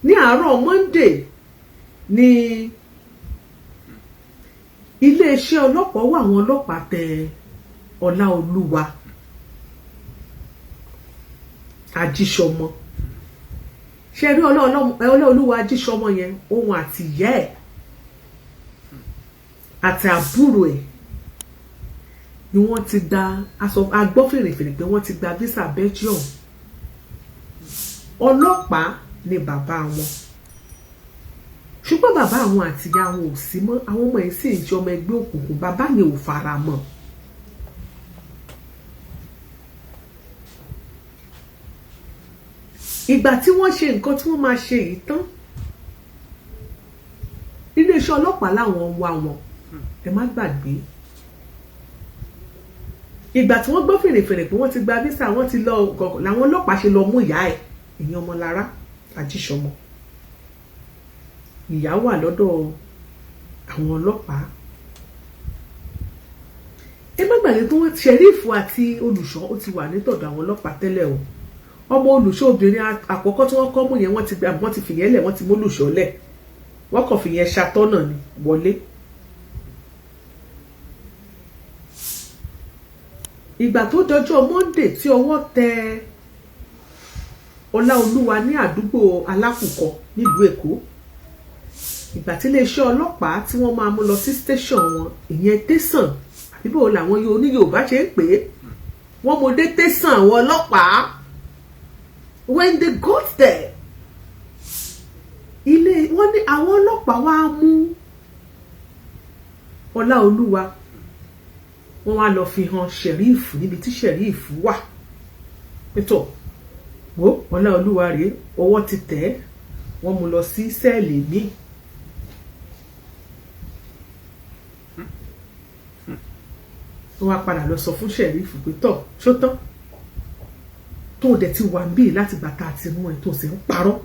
Ní àárọ̀ Monday ní iléeṣẹ́ ọlọ́pàá wà, àwọn ọlọ́pàá tẹ Ọláolúwa Ajíṣọmọ. Ṣe rí Ọláolúwa Ajíṣọmọ yẹn, òun àti ìyá ẹ̀ àti àbúrò ẹ̀ ni wọ́n ti gba aṣọ agbọ́ fèrèfèrè pé wọ́n ti gba visa Belgium. Ọlọ́pàá ni bàbá wọn, ṣùgbọ́n bàbá àwọn àti ìyá wọn ò sí mọ́. Àwọn ọmọ yìí sì ń ṣe ọmọ ẹgbẹ́ òkùnkùn, bàbá yẹn ò fara mọ́. Ìgbà tí wọ́n ṣe nǹkan tí wọ́n máa ṣe yìí tán, iléeṣẹ́ ọlọ́pàá làwọn ń wá wọn. Ẹ má gbàgbé ìgbà tí wọ́n gbọ́ fèrèfèrè pé wọ́n ti gba visa, wọ́n ti lọ gọ̀gọ̀, làwọn ọlọ́pàá ṣe lọ mú ìyá ẹ̀, ìyẹn Ọmọlára Ajíṣọmọ. Ìyá wà lọ́dọ̀ àwọn ọlọ́pàá. Ẹ má gbàgbé pé wọ́n ṣẹ̀rífù àti olùṣọ́ ó ti wà nítọ̀dọ̀ àwọn ọlọ́pàá tẹ́lẹ̀ o. Ọmọ olùṣọ́ obìnrin àkọ́kọ́ tí wọ́n kọ́ mú yẹn, wọ́n ti gbà, wọ́n ti fìyẹn lẹ̀, wọ́n ti mú olùṣọ́ lẹ̀, wọ́n kàn fìyẹn ṣàtọ́nà ni wọlé. Ìgbà tó dọjọ́ Monday tí ọwọ́ tẹ Ọláolúwa ní àdúgbò Alákùkọ nílùú Èkó, ìgbà tí iléeṣẹ́ ọlọ́pàá tí wọ́n máa mú lọ sí station wọn, ìyẹn tẹ̀sán àbí bò làwọn oní Yorùbá ṣe ń pè é, wọ́n mú dé tẹ̀sán àwọn ọlọ́pàá. When they got there, ilé wọ́n ní àwọn ọlọ́pàá wá mú Ọláolúwa, wọ́n wá lọ fi hàn ṣẹ̀ríìfù níbi tí ṣẹ̀ríìfù wà. Pétọ̀ wo Ọláolúwa rèé, ọwọ́ ti tẹ̀ ẹ́, wọ́n mú lọ sí sẹ́ẹ̀lì míì. Wọ́n wá padà lọ sọ fún ṣẹ̀ríìfù pé tọ̀ ṣótán tó dẹ̀ ti wà níbí láti gbà tá a ti mú ẹ tó sì ń parọ́.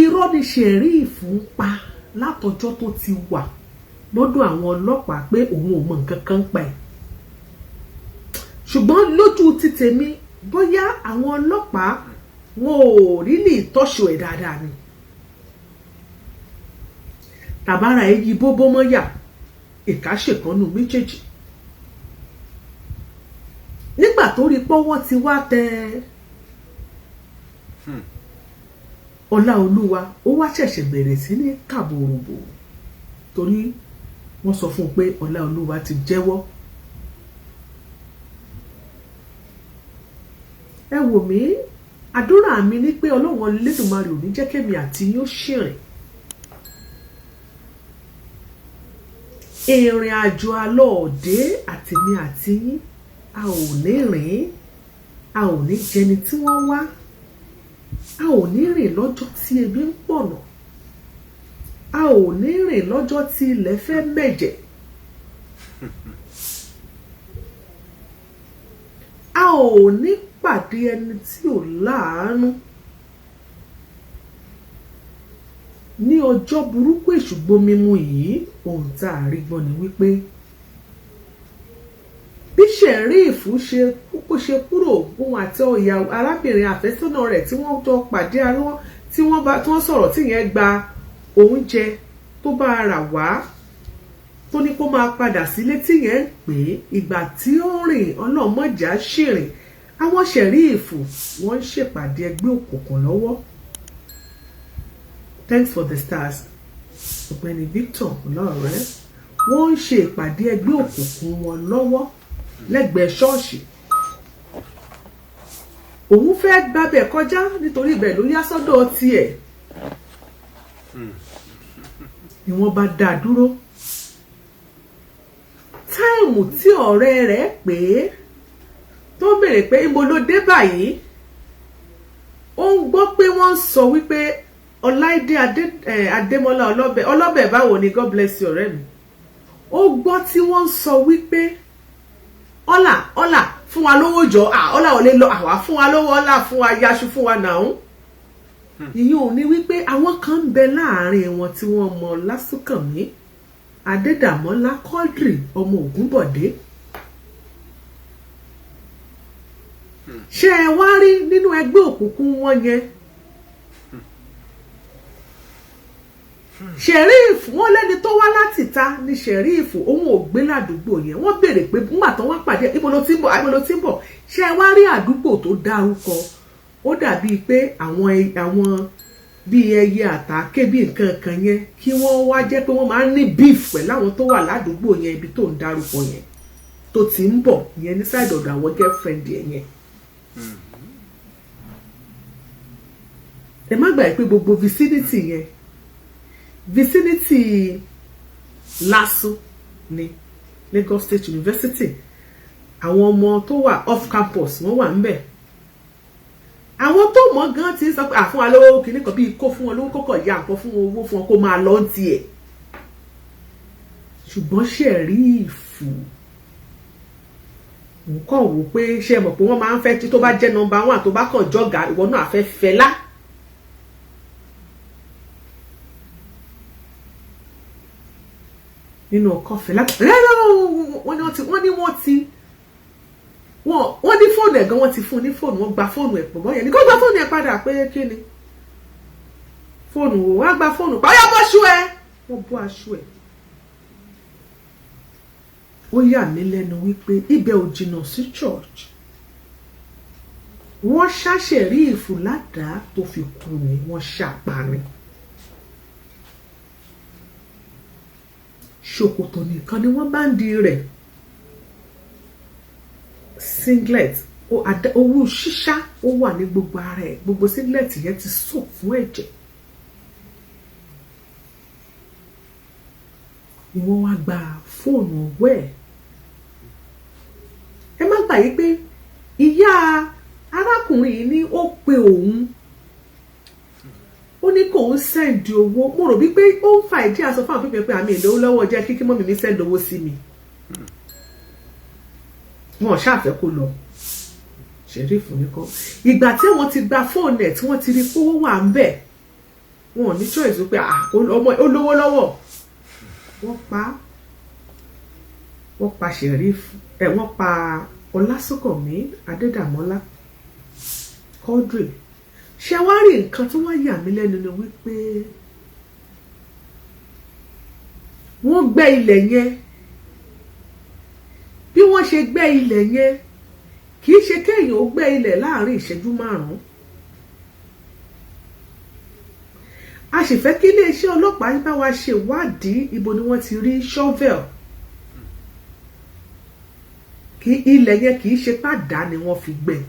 Irọ́ ni ṣẹ̀ríìfù ń pa látọjọ́ tó ti wà lọ́dọ̀ àwọn ọlọ́pàá pé òun ò mọ nǹkan kan pa ẹ̀. Ṣùgbọ́n lójú ti tèmi, bóyá àwọn ọlọ́pàá wọn ò rí lè tọ́ṣù ẹ̀ dáadáa ni, tàbára ẹ̀ yí bóbó mọ́yà ìkáṣèkánú méjèèjì. Nígbà tó rí pọ́wọ́ ti wá tẹ Ọláolúwa, ó wá ṣẹ̀ṣẹ̀ bẹ̀rẹ̀ sí ní kàbòròbò, torí wọ́n sọ fún un pé Ọláolúwa ti jẹ́wọ́. Ẹ wò mí, àdúrà mi ní pé Ọlọ́run Elédùmarè ò ní jẹ́ kémi àti yín ó ṣìrìn. Ìrìn àjò alọ́ọ̀dé àtèmi àti yín, a ò ní rìn, a ò ní jẹni tí wọ́n wá, a ò ní rìn lọ́jọ́ tí ebi ń pọ̀nà, a ò ní rìn lọ́jọ́ tí ilẹ̀ fẹ́ mẹ̀jẹ̀, a ò ní pàdé ẹni tí ò láàánú ní ọjọ́ burúkú èṣù gbomimu yìí. Ohun tá a rí gbọ́ ni wípé bí ṣẹ̀ríìfù ṣe kúrò, òun àti ọ̀yà arábìnrin àfẹ́sọ́nà rẹ̀ tí wọ́n jọ pàdé ara wọn, tí wọ́n sọ̀rọ̀, tí yẹn gba oúnjẹ tó bá rà wá, tó ní kó máa padà sílé, tí yẹn ń pè é. Ìgbà tí ó rìn ọlọ́mọjà ṣìrìn, àwọn ṣẹ̀ríìfù wọ́n ń ṣèpàdé ẹgbẹ́ òkùnkùn lọ́wọ́. Thanks for the stars, ọ̀gbẹ́ni Victor ọlọ́ọ̀rẹ́. Wọ́n ń ṣe ìpàdé ẹgbẹ́ òkùnkùn wọn lọ́wọ́ lẹ́gbẹ̀ẹ́ ṣọ́ọ̀ṣì. Òun fẹ́ gbábẹ̀ kọjá nítorí ibẹ̀ ló yá sọ́dọ̀ tiẹ̀ ni wọ́n bá dá a dúró. Táìmù tí ọ̀rẹ́ rẹ̀ pè é tó béèrè pé ibo ló dé báyìí, ó ń gbọ́ pé wọ́n ń sọ wípé Ọláìdé Adémọ́lá ọlọ́bẹ̀ ọlọ́bẹ̀ báwo ni, God bless you ọ̀rẹ́ mi. Ó gbọ́ tí wọ́n ń sọ wípé ọlà ọlà fún wa lówó jọ, ọlà ò lè lọ, àwa fún wa lówó, ọlà fún wa yaṣu fún wa nàún. Ìyẹn ò ní wípé àwọn kan ń bẹ láàrin wọn tí wọ́n mọ Lásùnkànmí Adédàmọ́lá Quadri ọmọ Ògúnbọ̀dé. Ṣé ẹ wá rí nínú ẹgbẹ́ òkùnkùn wọn yẹn, Sheriff, wọ́n lẹ́ni tó wá láti ta ní sheriff, òun ò gbé ládùúgbò yẹn. Wọ́n béèrè pé nígbà tó wá pàdé, ibo ló ti ń bọ̀, ibo ló ti ń bọ̀? Ṣé ẹ wá rí àdúgbò tó dárúkọ, ó dàbíi pé àwọn bíi ẹyẹ àtàké bíi nǹkan kan yẹn, kí wọ́n wá jẹ́ pé wọ́n máa ń ní beef pẹ̀lú àwọn tó wà ládùúgbò yẹn, ibi tó ń dárúkọ yẹn tó ti ń bọ̀ yẹn, ní side ọ̀dọ̀ àwọn girlfriend yẹn. Ẹ má gbàgbé pé gbogbo vicinity yẹn, vicinity LASU ní Lagos State University, àwọn ọmọ tó wà off campus, wọ́n wà ńbẹ̀. Àwọn tó mọ̀ gan ti sọ pé àfún wa lówó kìíní kan, bíi kó fún wọn lówó, kókò ya nǹkan fún wọn, owó fún wọn, kó máa lọ tiẹ̀. Ṣùgbọ́n Sheriff nǹkan wò pé, ṣe mọ̀ pé wọ́n máa ń fẹ́ tí tó bá jẹ́ number one, tó bá kàn jọ̀gà, ìwọ náà fẹ́ fẹ́lá. Nínú ọkọ̀ fẹ́lá, wọ́n ní fóònù ẹ̀ gan, wọ́n ti fún un ní fóònù, wọ́n gba fóònù ẹ̀ pọ̀ bọ́yẹn ní kó gba fóònù ẹ̀ padà pé kí ni fóònù wo, wọ́n á gba fóònù pa, ọyá bọ́ aṣọ ẹ̀, wọ́n bọ́ aṣọ ẹ̀. Ó yà mí lẹ́nu wípé ibẹ̀ ò jìnnà sí church. Wọ́n ṣá Sheriff ládàá tó fi kú ni, wọ́n ṣàparí. Ṣòkòtò nìkan ni wọ́n bá ń di rẹ̀, singlet owó ṣíṣá ó wà ní gbogbo ara ẹ̀, gbogbo singlet yẹn ti soak fún ẹ̀jẹ̀. Ni wọ́n wá gba fóònù ọwọ́ ẹ̀. Ẹ má gbàgbé pé ìyá arákùnrin yìí ní ó pe òun, ó ní kóun send owó. Mo rò wípé ó ń fa ìdí aṣọ fún àwọn pípẹ́ pé àmì ìlówó lọ́wọ́, jẹ́ kíkí mummy mi send owó sí mi. Wọn ò ṣàfẹ́ kó lọ. Sheriff nìkan, ìgbà tí wọ́n ti gba fóònù ẹ̀, tí wọ́n ti rí pé owó wà ń bẹ̀, wọn ò ní choice pé ọmọ ó lówó lọ́wọ́. Wọ́n pa, wọ́n pa Sheriff ẹ̀, wọ́n pa Ọlásùnkànmí Adédàmọ́lá Quadri. Ṣé wá rí nǹkan tí wọ́n yà mí lẹ́nu ni wípé wọ́n gbẹ́ ilẹ̀ yẹn. Bí wọ́n ṣe gbẹ́ ilẹ̀ yẹn, kì í ṣe kéèyàn ó gbẹ́ ilẹ̀ láàrin ìṣẹ́jú 5. A sì fẹ́ kí iléeṣẹ́ ọlọ́pàá bá wa ṣèwádìí ibo ni wọ́n ti rí shovel. Kí ilẹ̀ yẹn, kì í ṣe pàdá ni wọ́n fi gbẹ́.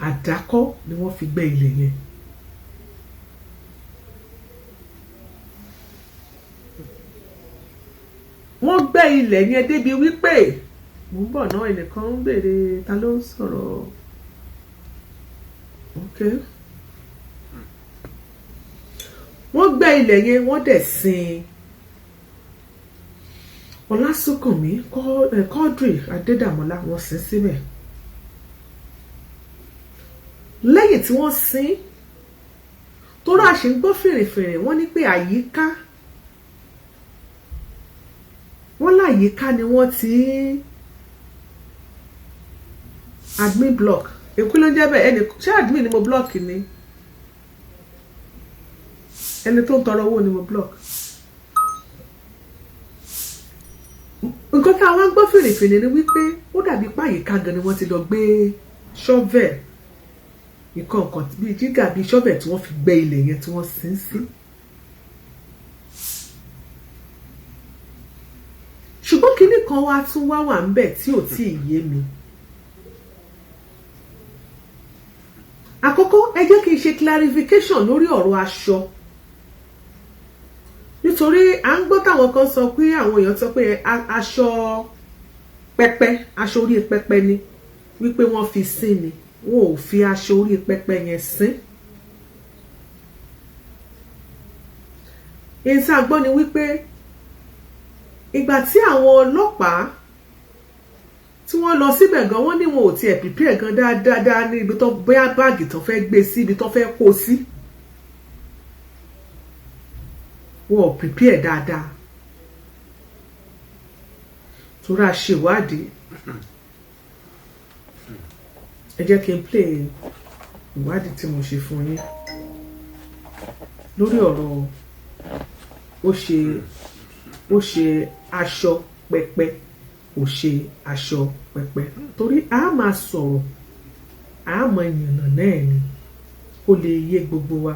Àdákọ́ ni wọ́n fi gbẹ́ ilẹ̀ yẹn. Wọ́n gbẹ́ ilẹ̀ yẹn débi wípé, mò ń bọ̀ náà, ẹnìkan ń béèrè ta ló ń sọ̀rọ̀. Ok, wọ́n gbẹ́ ilẹ̀ yẹn, wọ́n dẹ̀ sin Ọlásùnkànmí Quadri Adédàmọ́lá, wọ́n sin síbẹ̀. Lẹ́yìn tí wọ́n sin, torí a ṣe ń gbọ́ fèrèfèrè, wọ́n ní pé àyíká wọ́n láyìíká ni wọ́n ti admin block. Èkó ló ń jẹ́ bẹ́ẹ̀. Ẹnì ṣé admin ni mo block ni? Ẹni tó ń tọrọ owó ni mo block. Nǹkan tá a wá ń gbọ́ fèrèfèrè ni wípé ó dàbí páyìíká gan ni wọ́n ti lọ gbé shovel, nǹkan kan bíi jígà, bíi shovel tí wọ́n fi gbẹ́ ilẹ̀ yẹn tí wọ́n sin sí. Ṣùgbọ́n kinní kan wá tún wá wà ńbẹ̀ tí ò tí ì yé mi. Àkọ́kọ́, ẹ jẹ́ kí n ṣe clarification lórí ọ̀rọ̀ aṣọ, nítorí à ń gbọ́ táwọn kan sọ pé, àwọn èèyàn sọ pé aṣọ pẹpẹ, aṣọ orí pẹpẹ ni wípé wọ́n fi sín ni. Wọn ò fi aṣọ orí pẹpẹ yẹn sín. Èyí tí a gbọ́ ni wípé ìgbà tí àwọn ọlọ́pàá tí wọ́n lọ síbẹ̀ gan, wọ́n ní wọn ò tiẹ̀ prepare gan dáadáa ní ibi tó bóyá báàgì tó fẹ́ gbé sí, ibi tó fẹ́ kó sí, wọn ò prepare dáadáa. Torí a ṣèwádìí, ẹ jẹ́ kí n play. Ìwádìí tí mo ṣe fún yín lórí ọ̀rọ̀ ó ṣe aṣọ pẹpẹ, kò ṣe aṣọ pẹpẹ, torí a máa sọ̀rọ̀, a mọ ìyànnà náà ni kó lè yé gbogbo wa.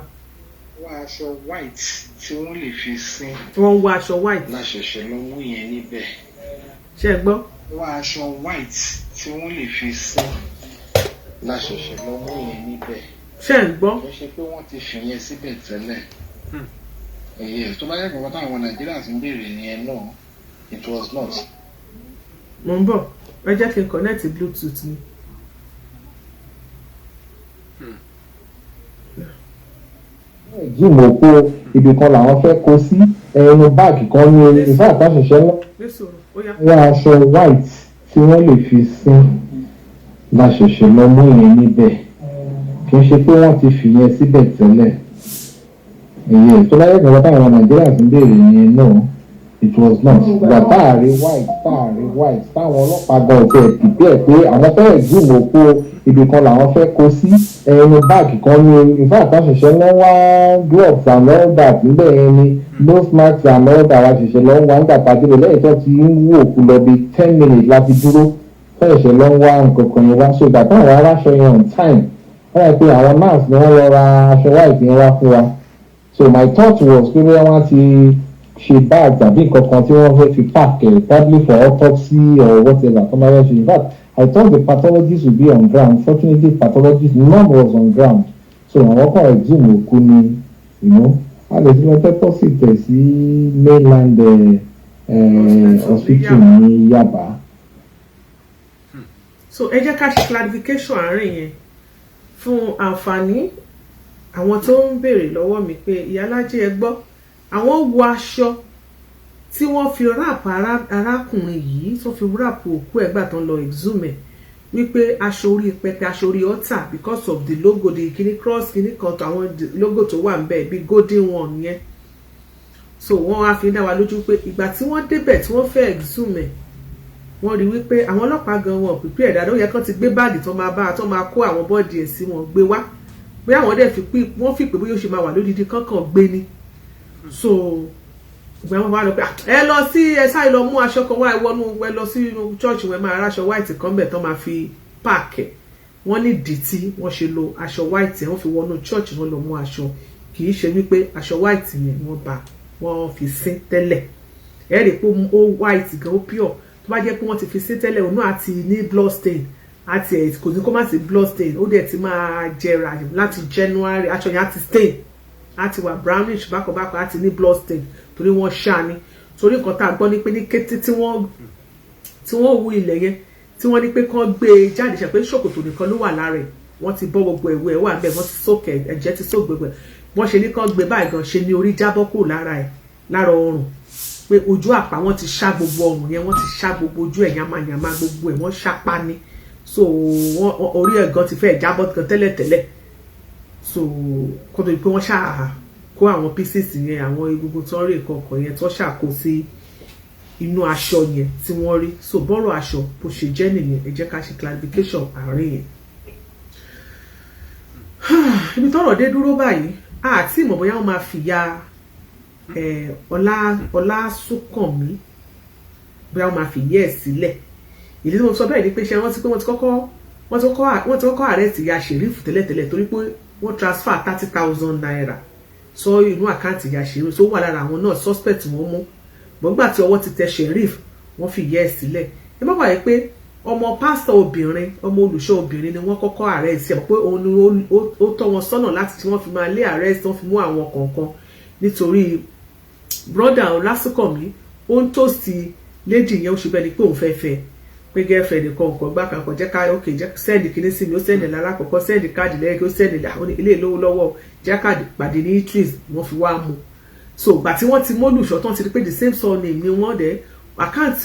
Wá aṣọ white tí wọ́n lè fi sin. Wọ́n ń wọ aṣọ white. La ṣẹ̀ṣẹ̀ lọ mú yẹn níbẹ̀. Ṣé ẹ gbọ́? Wá aṣọ white tí wọ́n lè fi sin, la ṣẹ̀ṣẹ̀ lọ mú yẹn níbẹ̀. Ṣé ẹ gbọ́? Kò ṣe pé wọ́n ti fi yẹn síbẹ̀ tẹ́lẹ̀. Yes, tó bá yẹ kó táwọn Nàìjíríà ti ń béèrè yẹn náà, it was not. Mo ń bọ̀, ẹ jẹ́ kí n connect Bluetooth ni. Jíìmù kó ibì kan làwọn fẹ́ kó sí ẹnu báàgì kan ní ìfẹ́ àtàṣẹṣẹ ńlá. Ní sùúrù, ó yá. Wá aṣọ white tí wọ́n lè fi sin, la ṣẹ̀ṣẹ̀ lọ mú yẹn níbẹ̀. Kì í ṣe pé wọ́n ti fi yẹn síbẹ̀ tẹ́lẹ̀. Yes, tó bá yẹ kó táwọn Nàìjíríà ti ń béèrè yẹn náà, it was not. Ìgbà táàrí white, táàrí white, táwọn ọlọ́pàá gan ò tiẹ̀ prepare pé àwọn fẹ́ẹ̀ jíìmù kó ibì kan làwọn fẹ́ kó sí ẹnu báàgì kan ní ìfẹ́ àtàṣẹṣẹ lọ́ wá gloves and all that níbẹ̀ yẹn ni, nose mask and all that. Wa ṣẹ̀ṣẹ̀ lọ́ ń wá nígbà tá a débẹ̀ lẹ́yìn tó ti ń wú òkú lọ bí 10 minutes láti dúró tó ṣẹ̀ṣẹ̀ lọ́ ń wá nǹkan kan yẹn wá. So ìgbà táwọn aráṣọ yẹn on time, wọ́n yẹ pé àwọn nurse ni wọ́n lọ ra aṣọ white yẹn wá fún wa. So my thought was pé bóyá wọ́n ti ṣe bag tàbí nǹkan kan tí wọ́n fẹ́ fi pack ẹ̀, probably for autopsy or whatever tó máa fẹ́ ṣe. In fact, I thought the pathologist would be on ground. Fortunately, pathologist, none was on ground, so àwọn kan exhume òkú ni. A lè fi lọ deposit ẹ̀ sí mainland hospital ní Yaba. So ẹ jẹ́ ká ṣe clarification àárín yẹn fún àǹfààní àwọn tó ń béèrè lọ́wọ́ mi pé, ìyálájẹ́, ẹ gbọ́, àwọn wọ aṣọ tí wọ́n fi wrap arákùnrin yìí, tó fi wrap òkú ẹ̀gbà tó ń lọ exhume ẹ̀, wípé aṣọ orí pẹpẹ, aṣọ orí altar, because of the logo, the kini cross kini kan tó àwọn logo tó wà níbẹ̀ bíi golden one yẹn. So wọ́n á fi dá wa lójú pé ìgbà tí wọ́n débẹ̀ tí wọ́n fẹ́ exhume ẹ̀, wọ́n rí wípé àwọn ọlọ́pàá gan wọn prepare dáadáa. Ó yẹ kán ti gbé báàgì tó máa bá tó máa kó àwọn body ẹ̀ sí, wọn gbé wá. Bóyá àwọn dẹ̀ fi pé wọ́n fi pé bóyá ó ṣe máa wà lódìdí kankan gbé ni. So ìgbà wọn wá lọ pé, "Ah, ẹ lọ sí, ẹ sáré lọ mú aṣọ kan wá, ẹ wọnú, ẹ lọ sí inú church, wọn máa ráṣọ white kan bẹ̀ tán máa fi pack ẹ̀." Wọ́n ní ìdí tí wọ́n ṣe lo aṣọ white yẹn, wọ́n fi wọnú church, wọ́n lọ mú aṣọ. Kì í ṣe wípé aṣọ white yẹn wọ́n bá wọ́n fi sín tẹ́lẹ̀. Ẹ rí i pé ó white gan, ó pure. Tó bá jẹ́ pé wọ́n ti fi sín tẹ́lẹ̀, òun náà àti ní blood stain àti ẹ̀, kò ní kó má sí blood stain, ó dẹ̀ ti máa jẹrà láti January. Aṣọ yẹn á ti stain, á ti wà brownish bákanbákan, á ti ní blood stain torí wọ́n ṣá ni. Torí nǹkan tá a gbọ́ ní pé ní kété tí wọ́n wú ilẹ̀ yẹn, tí wọ́n ní pé kán gbé e jáde, ṣe pé ṣòkòtò nìkan ló wà lára ẹ̀, wọ́n ti bọ́ gbogbo ẹ̀wù ẹ̀ wà bẹ́ẹ̀, wọ́n ti sókè, ẹ̀jẹ̀ ti só gbogbo ẹ̀. Wọ́n ṣe ní kán gbé báyìí gan ṣe ní orí jábọ́ kúrò lára ẹ̀, lára ọrùn, pé ojú àpá, wọ́n ti ṣá gbogbo ọrùn yẹn, wọ́n ti ṣá gbogbo ojú ẹ̀ yamayama, gbogbo ẹ̀ wọ́n ṣápá ni. So wọ́n orí ẹ̀ gan ti fẹ́ jábọ́ gan tẹ́lẹ̀tẹ́lẹ̀. So kó tó di pé wọ́n ṣáà kó àwọn pieces yẹn, àwọn egungun tó ń rí, nǹkan kan yẹn tó ṣàkó sí inú aṣọ yẹn tí wọ́n rí. So bọ́rọ̀ aṣọ bó ṣe jẹ́ nìyẹn. Ẹ jẹ́ ká ṣe clarification àárín yẹn. Ibi tọ́rọ̀ dé dúró báyìí, àti ìmọ̀ bóyá wọ́n máa fìyà Ọlá Ọlásùnkànmí, bóyá wọ́n máa fìyà ẹ̀ sílẹ̀. Ìdí tí mo sọ bẹ́ẹ̀ ni pé, ṣé wọ́n ti pé wọ́n ti kọ́kọ́ arrest ìyá Sheriff tẹ́lẹ̀tẹ́lẹ̀ torí pé wọ́n transfer ₦30,000 sọ inú account ìyá Sheriff, tó wà lára àwọn náà suspect wọ́n mú. Gbọ́ngbà tí ọwọ́ ti tẹ Sheriff, wọ́n fi ìyá ẹ̀ sílẹ̀. Ẹ má gbàgbé pé ọmọ pásítọ̀ obìnrin, ọmọ olùṣọ́ obìnrin ni wọ́n kọ́kọ́ arrest ẹ̀, pé òun ni ó tọ́ wọn sọ́nà láti tí wọ́n fi máa lé arrest, wọ́n fi mú àwọn kọ̀ọ̀kan, nítorí brother Ọlásùnkànmí ó ń tòsí lady yẹn, ó ṣe bẹ́ẹ̀ ni pé òun fẹ́ fẹ́, pé girlfriend nìkan nǹkan gbá kan kan, jẹ́ ká ok, jẹ́ send kíní sí mi. Ó send lálákọ̀ọ́kọ́, send káàdì lẹ́yìn kí ó send ilé ìlówó lọ́wọ́, jẹ́ káàdì pàdé ní eateries, wọ́n fi wá mú. So ìgbà tí wọ́n ti mólùṣọ́ tán, ti rí pé the same surname ni wọ́n dẹ̀ account,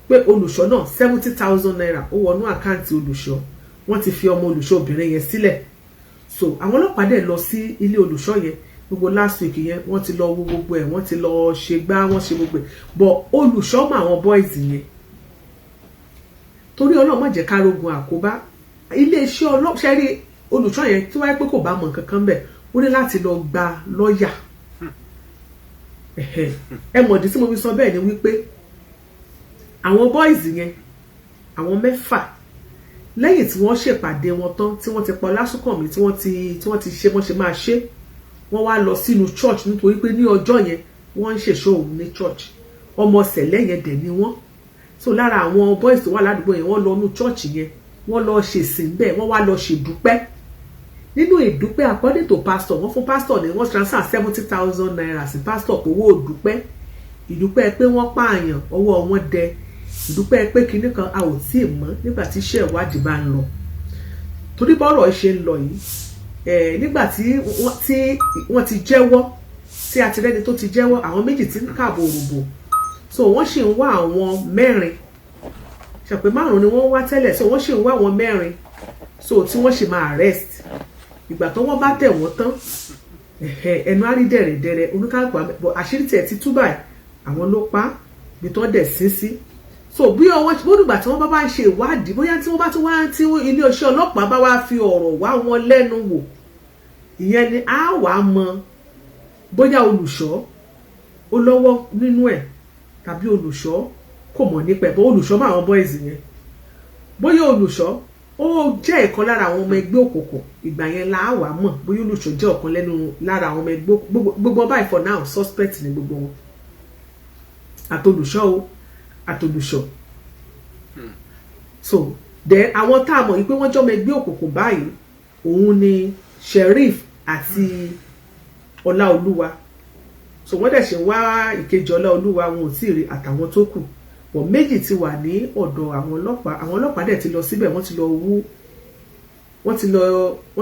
pé olùṣọ́ náà, ₦70,000 ó wọnú account olùṣọ́, wọ́n ti fi ọmọ olùṣọ́ obìnrin yẹn sílẹ̀. So àwọn ọlọ́pàá dẹ̀ lọ sí ilé olùṣọ́ yẹn gbogbo last week yẹn, wọ́n ti lọ wo gbogbo ẹ̀, wọ́n ti lọ ṣe gbá, wọ́n ṣe gbogbo ẹ̀, but olùṣọ́ mọ àwọn boys yẹn. Torí Ọlọ́run má jẹ́ ká rogun àkóbá iléeṣẹ́ ọlọ́pàá ṣẹ́rí. Olùṣọ́ yẹn, tí wáyé pé kò bá mọ̀ nǹkan kan bẹ̀, ó ní láti lọ gba lọ́ọ̀yà. Ẹ mọ̀dí tí mo fi sọ bẹ́ẹ̀ ni wípé àwọn boys yẹn, àwọn mẹ́fà, lẹ́yìn tí wọ́n ṣèpàdé wọn tán, tí wọ́n ti pa Ọlásùnkànmí, tí wọ́n ti ṣe bọ́n ṣe máa ṣe, wọ́n wá lọ sínú church, nítorí pé ní ọjọ́ yẹn wọ́n ń ṣèṣọ́ òun ní church. Ọmọ sẹ̀lẹ̀ yẹn dẹ̀ ni wọ́n. So lára àwọn boys tó wà ládùúgbò yẹn, wọ́n lọ nú church yẹn, wọ́n lọ ṣèsìn bẹ́ẹ̀, wọ́n wá lọ ṣèdúpẹ́. Nínú ìdúpẹ́, according to pastor, wọ́n fún pastor ní, wọ́n transfer ₦70,000 sí pastor kówó ìdúpẹ́, ìdúpẹ́ pé wọ́n pààyàn, ọwọ́ wọn dẹ, ìdúpẹ́ pé kinní kan. A ò tí ì mọ̀ nígbà tí iṣẹ́ ìwádìí bá ń lọ, torí bọ́rọ̀ ṣe ń lọ yìí, nígbà tí wọ́n ti jẹ́wọ́, tí a ti rẹ́ni tó ti jẹ́wọ́, àwọn méjì tí ń kààbò òrùbò, so wọ́n sì ń wá àwọn mẹ́rin. Ṣàpè márùn ni wọ́n wá tẹ́lẹ̀, so wọ́n sì ń wá àwọn mẹ́rin, so tí wọ́n sì máa arrest. Ìgbà tó wọ́n bá tẹ̀ wọ́n tán, ẹnu á rí dẹ̀rẹ̀dẹ̀rẹ̀ oníkálùkù. Àṣírí tiẹ̀ ti tú báyìí, àwọn ló pa bí tó dẹ̀ sín sí. So bí ọwọ́ bódùgbà tí wọ́n bá ń ṣe ìwádìí, bóyá tí wọ́n bá tún wá, tí iléeṣẹ́ ọlọ́pàá bá wá fi ọ̀rọ̀ wá wọn lẹ́nu wò, ìyẹn ni á wà á mọ bóyá olùṣọ́ ó lọ́wọ́ nínú ẹ̀ tàbí olùṣọ́ kò mọ̀ nípa ẹ̀. Bó olùṣọ́ mọ́ àwọn boys yẹn, bóyá olùṣọ́ ó jẹ́ ìkan lára àwọn ọmọ ẹgbẹ́ òkùnkùn, ìgbà yẹn la wà mọ̀ bóyá olùṣọ́ jẹ́ ọ̀kan lẹ́nu lára àwọn ọmọ ẹgbẹ́. Gbogbo báyìí, for now, suspect ni gbogbo wọn, àtolùṣọ́ o, àtolùṣọ́. So then, àwọn tá a mọ̀ yìí pé wọ́n jọ́mọ ẹgbẹ́ òkùnkùn báyìí, òun ni Sheriff àti Ọláolúwa. So wọ́n dẹ̀ ṣe wá ìkejì Ọláolúwa, wọn ò tí ì rí. Àtàwọn tó kù wọ́n méjì ti wà ní ọ̀dọ̀ àwọn ọlọ́pàá. Àwọn ọlọ́pàá dẹ̀ ti lọ síbẹ̀, wọ́n ti lọ wú, wọ́n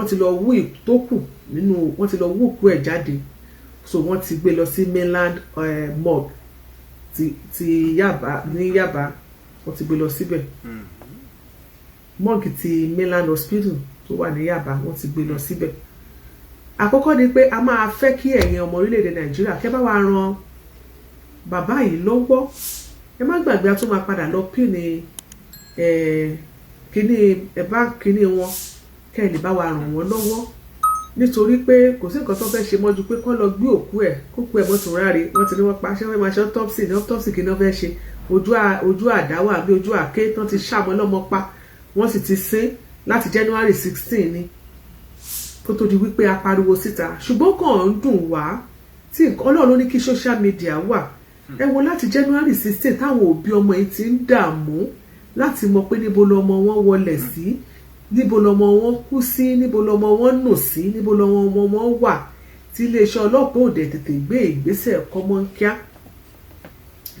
ti lọ wú tó kù nínú, wọ́n ti lọ wú òkú ẹ̀ jáde. So wọ́n ti gbé lọ sí mainland morgue ti Yaba, ní Yaba. Wọ́n ti gbé lọ síbẹ̀, morgue ti mainland hospital tó wà ní Yaba, wọ́n ti gbé lọ síbẹ̀. Àkọ́kọ́ ni pé a máa fẹ́ kí ẹ̀yin ọmọ orílẹ̀-èdè Nàìjíríà kẹ́ bá wa ran bàbá yìí lọ́wọ́. Ẹ má gbàgbé, a tún máa padà lọ pín ní kíní ẹ bá kíní wọn, kẹ́ ẹ lè bá wa ràn wọ́n lọ́wọ́, nítorí pé kò sí nǹkan tó fẹ́ ṣe mọ́jú pé kọ́ lọ gbé òkú ẹ̀, kókú ẹ̀ mọ́tò ráre. Wọ́n ti ní wọ́n pa, ṣé wọ́n máa ṣe autopsy ní autopsy? Kí ni wọ́n fẹ́ ṣe? Ojú àdá wà bí ojú àké tán ti ṣàmọ́ lọ́mọ pa, wọ́n sì ti sin láti January 16 ni, kó tó di wípé a pariwo síta. Ṣùgbọ́n kàn ń dùn wá tí Ọlọ́run ló ní kí social media wà. Ẹ wo láti January 16 táwọn òbí ọmọ yìí ti ń dààmú láti mọ pé níbo lọmọ wọn wọlé sí, níbo lọmọ wọn kú sí, níbo lọmọ wọn nù sí, níbo lọmọ wọn wà, tí iléeṣẹ́ ọlọ́pàá ò dẹ̀ tètè gbé ìgbésẹ̀ kọ́mọ́nkíá.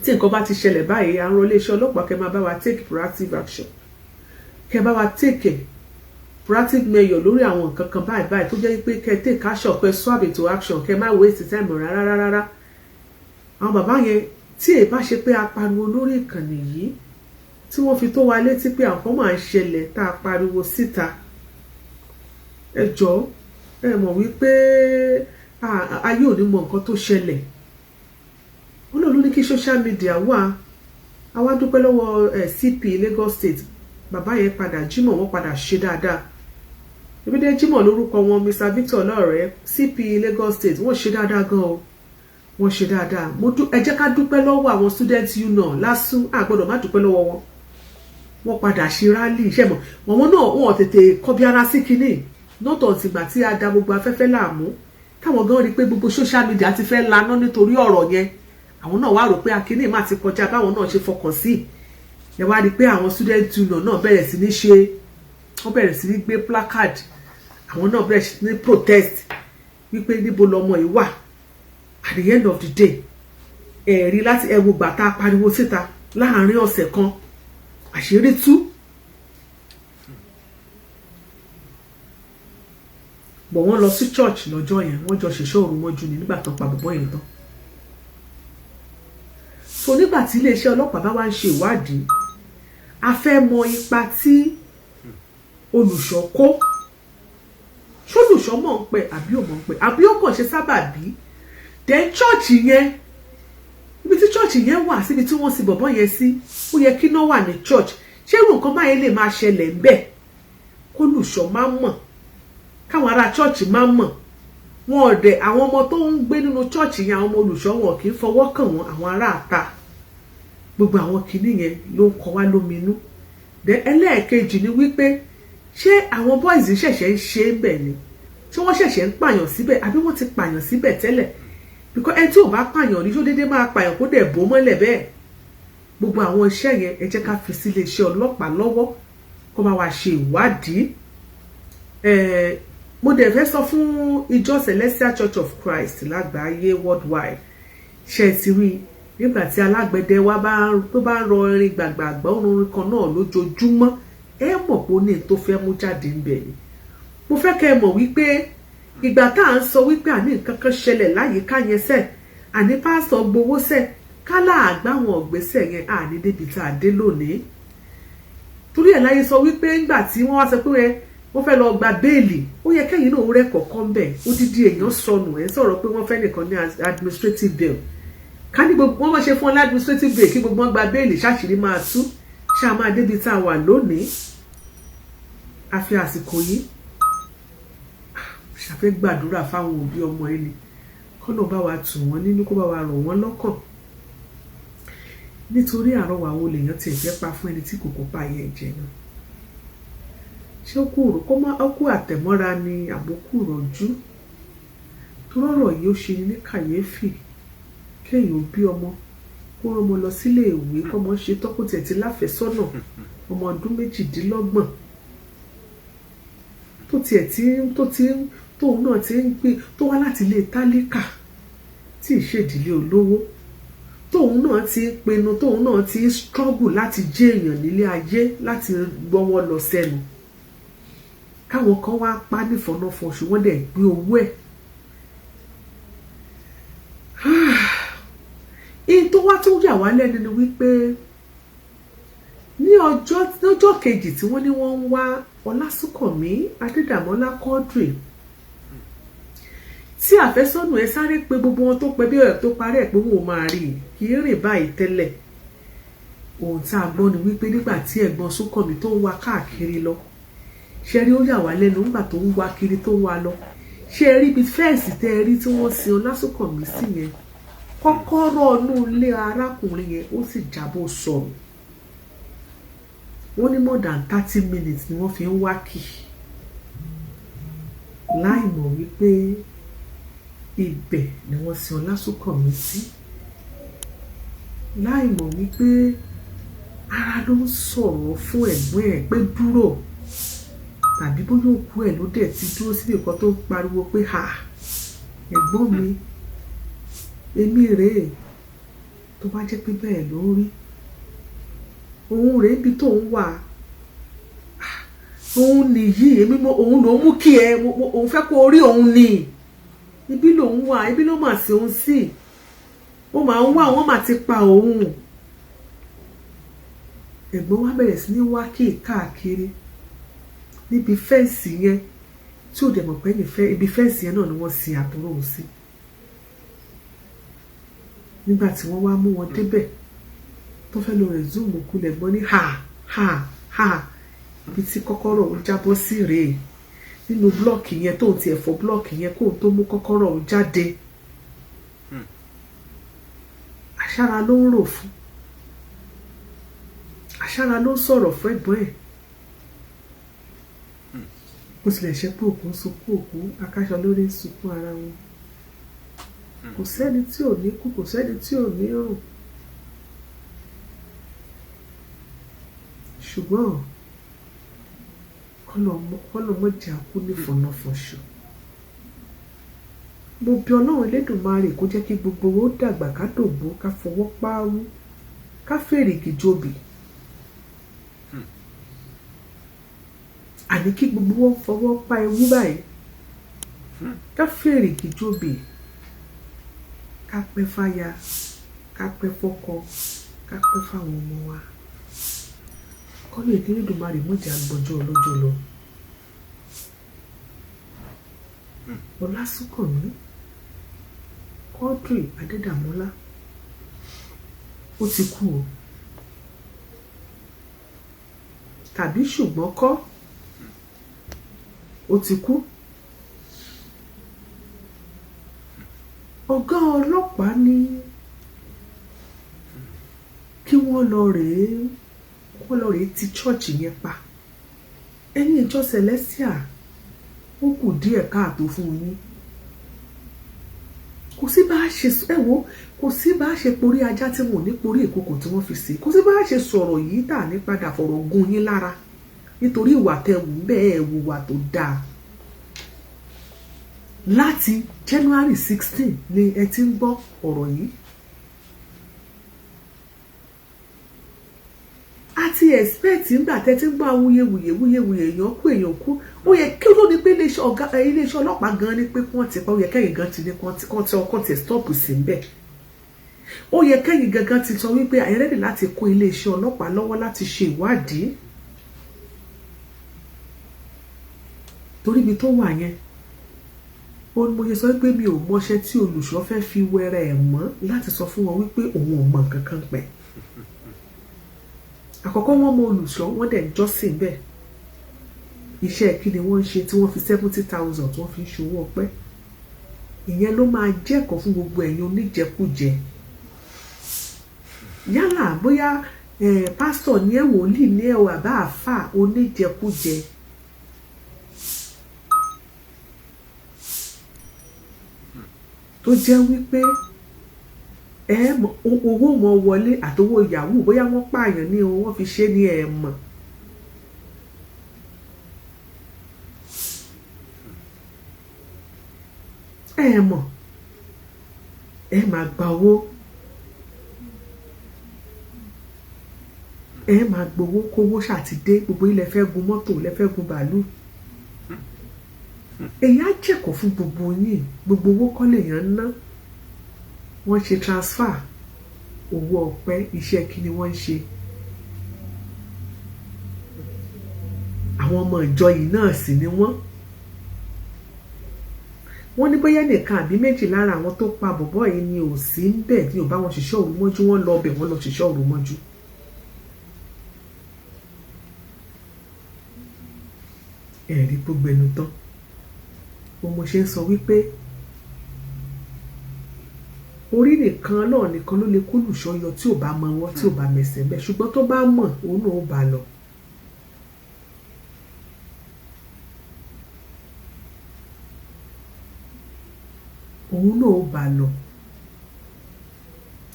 Tí nǹkan bá ti ṣẹlẹ̀ báyìí, àwọn iléeṣẹ́ ọlọ́pàá, kẹ́ máa bá wa take proactive action, kẹ́ bá wa take proactive measure lórí àwọn nǹkan kan báyìí báyìí, tó jẹ́ pé kẹ́ take action, kẹ́ swap into action, kẹ́ má waste time rárá rárá. Àwọn bàbá yẹn, tí èyí bá ṣe pé a pariwo lórí ìkànnì yìí, tí wọ́n fi tó wa létí pé àwọn kan máa ń ṣẹlẹ̀ tá a pariwo síta, ẹ jọ̀ọ́, ẹ mọ̀ wípé ayé ò ní mọ nǹkan tó ṣẹlẹ̀. Ọlọ́run ló ní kí social media wà. Àwa dúpẹ́ lọ́wọ́ CP Lagos State. Bàbá yẹn padà, Jimoh, wọ́n padà ṣe dáadáa. Ebídé Jimoh lórúkọ wọn, Mr Victor Lọ́rẹ̀, CP Lagos State, wọ́n ṣe dáadáa gan o, wọ́n ṣe dáadáa. Ẹ jẹ́ ká dúpẹ́ lọ́wọ́ àwọn student union LASU, a gbọ́dọ̀ má dúpẹ́ lọ́wọ́ wọn. Wọ́n padà ṣe rally iṣẹ́ mọ̀ àwọn náà, wọ́n tètè kọbi ara sí kinní nọ́tọ̀ tìgbà tí a da gbogbo afẹ́fẹ́ láàmú, táwọn gan rí i pé gbogbo social media ti fẹ́ laná nítorí ọ̀rọ̀ yẹn. Àwọn náà wá rò pé akínní má ti kọjá báwọn náà ṣe fọkàn sí. Ẹ wá rí i pé àwọn student union náà bẹ̀rẹ̀ sí ní ṣe, wọ́n bẹ̀rẹ̀ sí ní gbé placard, àwọn náà bẹ̀rẹ̀ sí ní protest wípé níbo lọmọ yìí wà. At the end of the day, ẹ̀rí láti ẹ wo gbà tá a pariwo síta, láàárín ọ̀sẹ̀ kan, àṣírí tú. Bọ̀ wọ́n lọ sí church lọ́jọ́ yẹn, wọ́n jọ ṣèṣọ́ òru mọ́jú ni nígbà tó pa bọ̀bọ́ yẹn tán. So nígbà tí iléeṣẹ́ ọlọ́pàá bá wá ń ṣe ìwádìí, a fẹ́ mọ ipa tí olùṣọ́ kó. Ṣólùṣọ́ mọ̀ ń pẹ́ àbí ò mọ̀ ń pẹ́, àbí ó kàn ṣe sábàbí? Then church yẹn, ibi tí church yẹn wà síbi tí wọ́n sin bọ̀bọ́ yẹn sí, ó yẹ kí iná wà ní church. Ṣé irú nǹkan báyẹn lè máa ṣẹlẹ̀ ń bẹ̀ kólùṣọ́ máa mọ̀? Káwọn ará church máa mọ̀ wọn ò dẹ̀. Àwọn ọmọ tó ń gbé nínú church yẹn, àwọn ọmọ olùṣọ́, wọn kì í fọwọ́ kàn wọ́n. Àwọn ará àta, gbogbo àwọn kinní yẹn ló ń kọ wá lóminú. Then ẹlẹ́ẹ̀kejì ni wípé, ṣé àwọn boys ṣẹ̀ṣẹ̀ ń ṣe é bẹ̀ ni? Ṣé wọ́n ṣẹ̀ṣẹ̀ ń pààyàn síbẹ̀, àbí wọ́n ti pààyàn síbẹ̀ tẹ́lẹ̀? Because ẹni tí ò bá pààyàn ní, ṣó déédéé máa pààyàn kó dẹ̀ bò mọ́lẹ̀ bẹ́ẹ̀? Gbogbo àwọn iṣẹ́ yẹn, ẹ jẹ́ ká fi sí iléeṣẹ́ ọlọ́pàá lọ́wọ́ kó máa wá ṣe ìwádìí. Mo dẹ̀ fẹ́ sọ fún ìjọ Celestial Church of Christ lágbàáyé, worldwide, ṣe ti rí nígbà tí alágbẹ̀dẹ wa tó bá ń rọ irin gbàgbàgbà, orin kan náà lójoojúmọ́, ẹ mọ̀ pé ó ní tó fẹ́ mú jáde ń bẹ̀ ni. Mo fẹ́ kẹ́ ẹ mọ̀ wípé ìgbà tá à ń sọ wípé àní nǹkan kan ṣẹlẹ̀ láyìíká yẹn sẹ̀, àní pásítọ̀ gbowó sẹ̀, kálá àgbáwọn ọ̀gbẹ́sẹ̀ yẹn, àní débi tá a dé lónìí. Torí ẹ̀ láyé sọ wípé ńgbà tí wọ́n wá sọ pé ẹ wọ́n fẹ́ lọ gba bail, ó yẹ kẹ́yìn náà rẹ́ kọ̀ọ̀kan bẹ̀. Odidi èèyàn sọnù, ẹ̀ sọ̀rọ̀ pé wọ́n fẹ́ nìkan ní administrative bail. Ká ní gbogbo wọ́n ṣe fún ọ ní administrative bail, kí gbogbo wọn gba bail, ṣáṣìírí máa tú, ṣáà máa débi tá a wà lónìí. A fi àsìkò yìí ṣàfẹ́ gbàdúrà fáwọn òbí ọmọ ẹni, kọ́nà bá wa tù wọ́n nínú, kó bá wa rọ̀ wọ́n lọ́kàn, nítorí àrọwà wo lèèyàn tiẹ̀ fẹ́ pa fún ẹni tí kò kópa yẹn jẹ náà? Ṣé ó kú kó má ó kú àtẹ̀mọ́ra ni, àbókù rọ̀jú? Torí ọ̀rọ̀ yìí, ó ṣe ni ní kàyéfì. Kéèyàn bí ọmọ, kó rán ọmọ lọ sílé ìwé, kọ́mọ ṣe tán, kó tiẹ̀ ti láfẹ̀sọ́nà, ọmọ ọdún 28, tó tiẹ̀ tí tó ti tóun náà ti ń gbé, tó wá láti ilé tálíkà tí ì ṣèdílé olówó, tóun náà ti ń pinnu, tóun náà ti ń struggle láti jẹ́ èèyàn nílé ayé, láti gbọ́wọ́ lọ sẹ́nu, káwọn kan wá pa nífọ̀nàfọ̀ṣù, wọ́n dẹ̀ gbé owó ẹ̀. In tó wá tó yà wá lẹ́nu ni wípé ní ọjọ́ lọ́jọ́ kejì tí wọ́n ní wọ́n ń wá Ọlásùnkànmí Adédàmọ́lá Quadri, tí àfẹ́sọ́nà ẹ sáré pé gbogbo wọn tó pẹ́ bí ọ̀rẹ́ tó parí ẹ̀ pé wọn ò máa rí i, kì í rìn báyìí tẹ́lẹ̀. Ohun tá a gbọ́ ni wípé nígbà tí ẹ̀gbọ́n Súnkànmí tó ń wá káàkiri lọ, ṣe rí, ó yà wá lẹ́nu, nígbà tó ń wá kiri, tó ń wá lọ, ṣe rí ibi fence tẹ́ ẹ rí tí wọ́n sin Ọlásùnkànmí sí yẹn, kọ́kọ́rọ́ inú ilé arákùnrin yẹn, ó sì jábọ́ sọnù. Wọ́n ní more than 30 minutes ni wọ́n fi ń wá kì, láì mọ̀ wípé ibẹ̀ ni wọ́n sin Ọlásùnkànmí sí, láì mọ̀ wípé ara ló ń sọ̀rọ̀ fún ẹ̀gbọ́n ẹ̀ pé dúró, tàbí bóyá òkú ẹ̀ ló dẹ̀ ti dúró síbi kan tó ń pariwo pé, "Ha, ẹ̀gbọ́n mi, èmi rèé." Tó bá jẹ́ pé bẹ́ẹ̀ ló ń rí, òun rèé, ibi tó ń wà, òun nìyí, èmi mo òun ló mú kí ẹ òun fẹ́ kó rí òun ni, ibi lòun wà, ibi ló mà sí òun sí, ó máa ń wá, wọ́n mà ti pa òun. Ẹ̀gbọ́n wa bẹ̀rẹ̀ sí ní wá kí káàkiri níbi fence yẹn, tí ò dẹ̀ mọ̀ pé ibi fence yẹn náà ni wọ́n sin àbúrò òun sí. Nígbà tí wọ́n wá mú wọn débẹ̀, tó fẹ́ lọ resume òkú, lẹ̀gbọ́n ní, "Ha ha ha, ibi tí kọ́kọ́rọ́ òun jábọ́ sí rèé nínú block yẹn." Tóun tiẹ̀ fọ́ block yẹn kóun tó mú kọ́kọ́rọ́ òun jáde. Àṣàrà ló ń rò fún, àṣàrà ló ń sọ̀rọ̀ fún ẹ̀gbọ́n ẹ̀. Bó tilẹ̀ ṣe pé òkú ń sunkún òkú, akáṣọ lórí ń sunkún ara wọn. Kò sẹ́ni tí ò ní kú, kò sẹ́ni tí ò ní rùn, ṣùgbọ́n kọ́lọ́mọjà kú ní fọ̀nàfọ̀ṣù. Mo bí Ọlọ́run Elédùmarè kó jẹ́ kí gbogbo owó dàgbà, ká dògbó, ká fọwọ́ páwú, ká fèrègì jobì, àní kí gbogbo wọn fọwọ́ pa ewu báyìí, ká fèrègì jobì, ká pẹ́ fáya, ká pẹ́ fọ́kọ, ká pẹ́ fáwọn ọmọ wa. Kọ́lọ́ Elédùmarè mọ̀jà gbọ́jọ́ ọlọ́jọ́ lọ. Ọlásùnkànmí Quadri Adédàmọ́lá, ó ti kú o, tàbí ṣùgbọ́n kọ́, ó ti kú. Ọ̀gá ọlọ́pàá ní kí wọ́n lọ rèé ti church yẹn pa. Ẹ̀yin ìjọ Celestial, ó kù díẹ̀ káàtó fún yín. Kò sí bá a ṣe, ẹ wo, kò sí bá a ṣe porí ajá tí wọn ò ní porí ìkòkò tí wọ́n fi sí. Kò sí bá a ṣe sọ̀rọ̀ yìí tà ní padà fọ̀rọ̀ gún yín lára, nítorí ìwà tẹ wù bẹ́ẹ̀, wùwà tó dáa. Láti January 16 ni ẹ ti ń gbọ́ ọ̀rọ̀ yìí. A ti expect nígbà tẹ́ ti ń gbọ́ awuyewuye wuyewuye, èèyàn kú, èèyàn kú, ó yẹ kí ó ní pé iléeṣẹ́ ọ̀gá, iléeṣẹ́ ọlọ́pàá gan ni pé kí wọ́n ti pa. Ó yẹ kẹ́yìn gan ti ní kí wọ́n ti ọkọ̀ ti stop sí ń bẹ̀. Ó yẹ kẹ́yìn gangan ti sọ wípé ẹ ready láti kó iléeṣẹ́ ọlọ́pàá lọ́wọ́ láti ṣe ìwádìí, torí ibi tó wà yẹn, ó ní mo ṣe sọ wípé mi ò mọṣẹ́ tí olùṣọ́ fẹ́ fi wẹrẹ ẹ̀ mọ́ láti sọ fún wọn wípé òun ò mọ nǹkan kan pẹ̀. Àkọ́kọ́, wọ́n mọ olùṣọ́, wọ́n dẹ̀ ń jọ́sìn bẹ́ẹ̀. Iṣẹ́ kí ni wọ́n ń ṣe tí wọ́n fi 70,000 tí wọ́n fi ń ṣòwò ọpẹ́? Ìyẹn ló máa jẹ́kọ̀ọ́ fún gbogbo ẹ̀yin oníjẹkújẹ, yálà bóyá pásítọ̀ ní ẹ̀, wòlíì ní ẹ̀, àbá àáfà oníjẹkújẹ. Tó jẹ́ wípé ẹ owó mọ wọlé àtowó yahoo, bóyá wọ́n pààyàn ní o, wọ́n fi ṣe ní ẹ mọ̀. Ẹ mọ̀, ẹ máa gba owó, ẹ máa gbowó, kówó ṣàtidé. Gbogbo ilẹ̀ fẹ́ gun mọ́tò, lẹ fẹ́ gun bàálù. Èyí á jẹ́kọ̀ọ́ fún gbogbo yín. Gbogbo owó kọ́ lèèyàn ń ná. Wọ́n ṣe transfer owó ọpẹ́, iṣẹ́ kí ni wọ́n ń ṣe? Àwọn ọmọ ìjọ yìí náà sì ni wọ́n. Wọ́n ní bóyá nìkan àbí méjì lára àwọn tó pa bọ̀bọ́ yìí ni ò sí ń bẹ̀, ní ò bá wọn ṣiṣẹ́ òru mọ́jú. Wọ́n lọ ọbẹ̀, wọ́n lọ ṣiṣẹ́ òru mọ́jú. Ẹ̀rí gbogbo ẹnu tán bó mo ṣe ń sọ wípé orí nìkan náà nìkan ló lè kó lùṣọ́ yọ tí ò bá mọ ọwọ́, tí ò bá mẹsẹ̀ bẹ́ẹ̀, ṣùgbọ́n tó bá mọ̀, òun náà ó bá lọ. Òun náà ó bá lọ.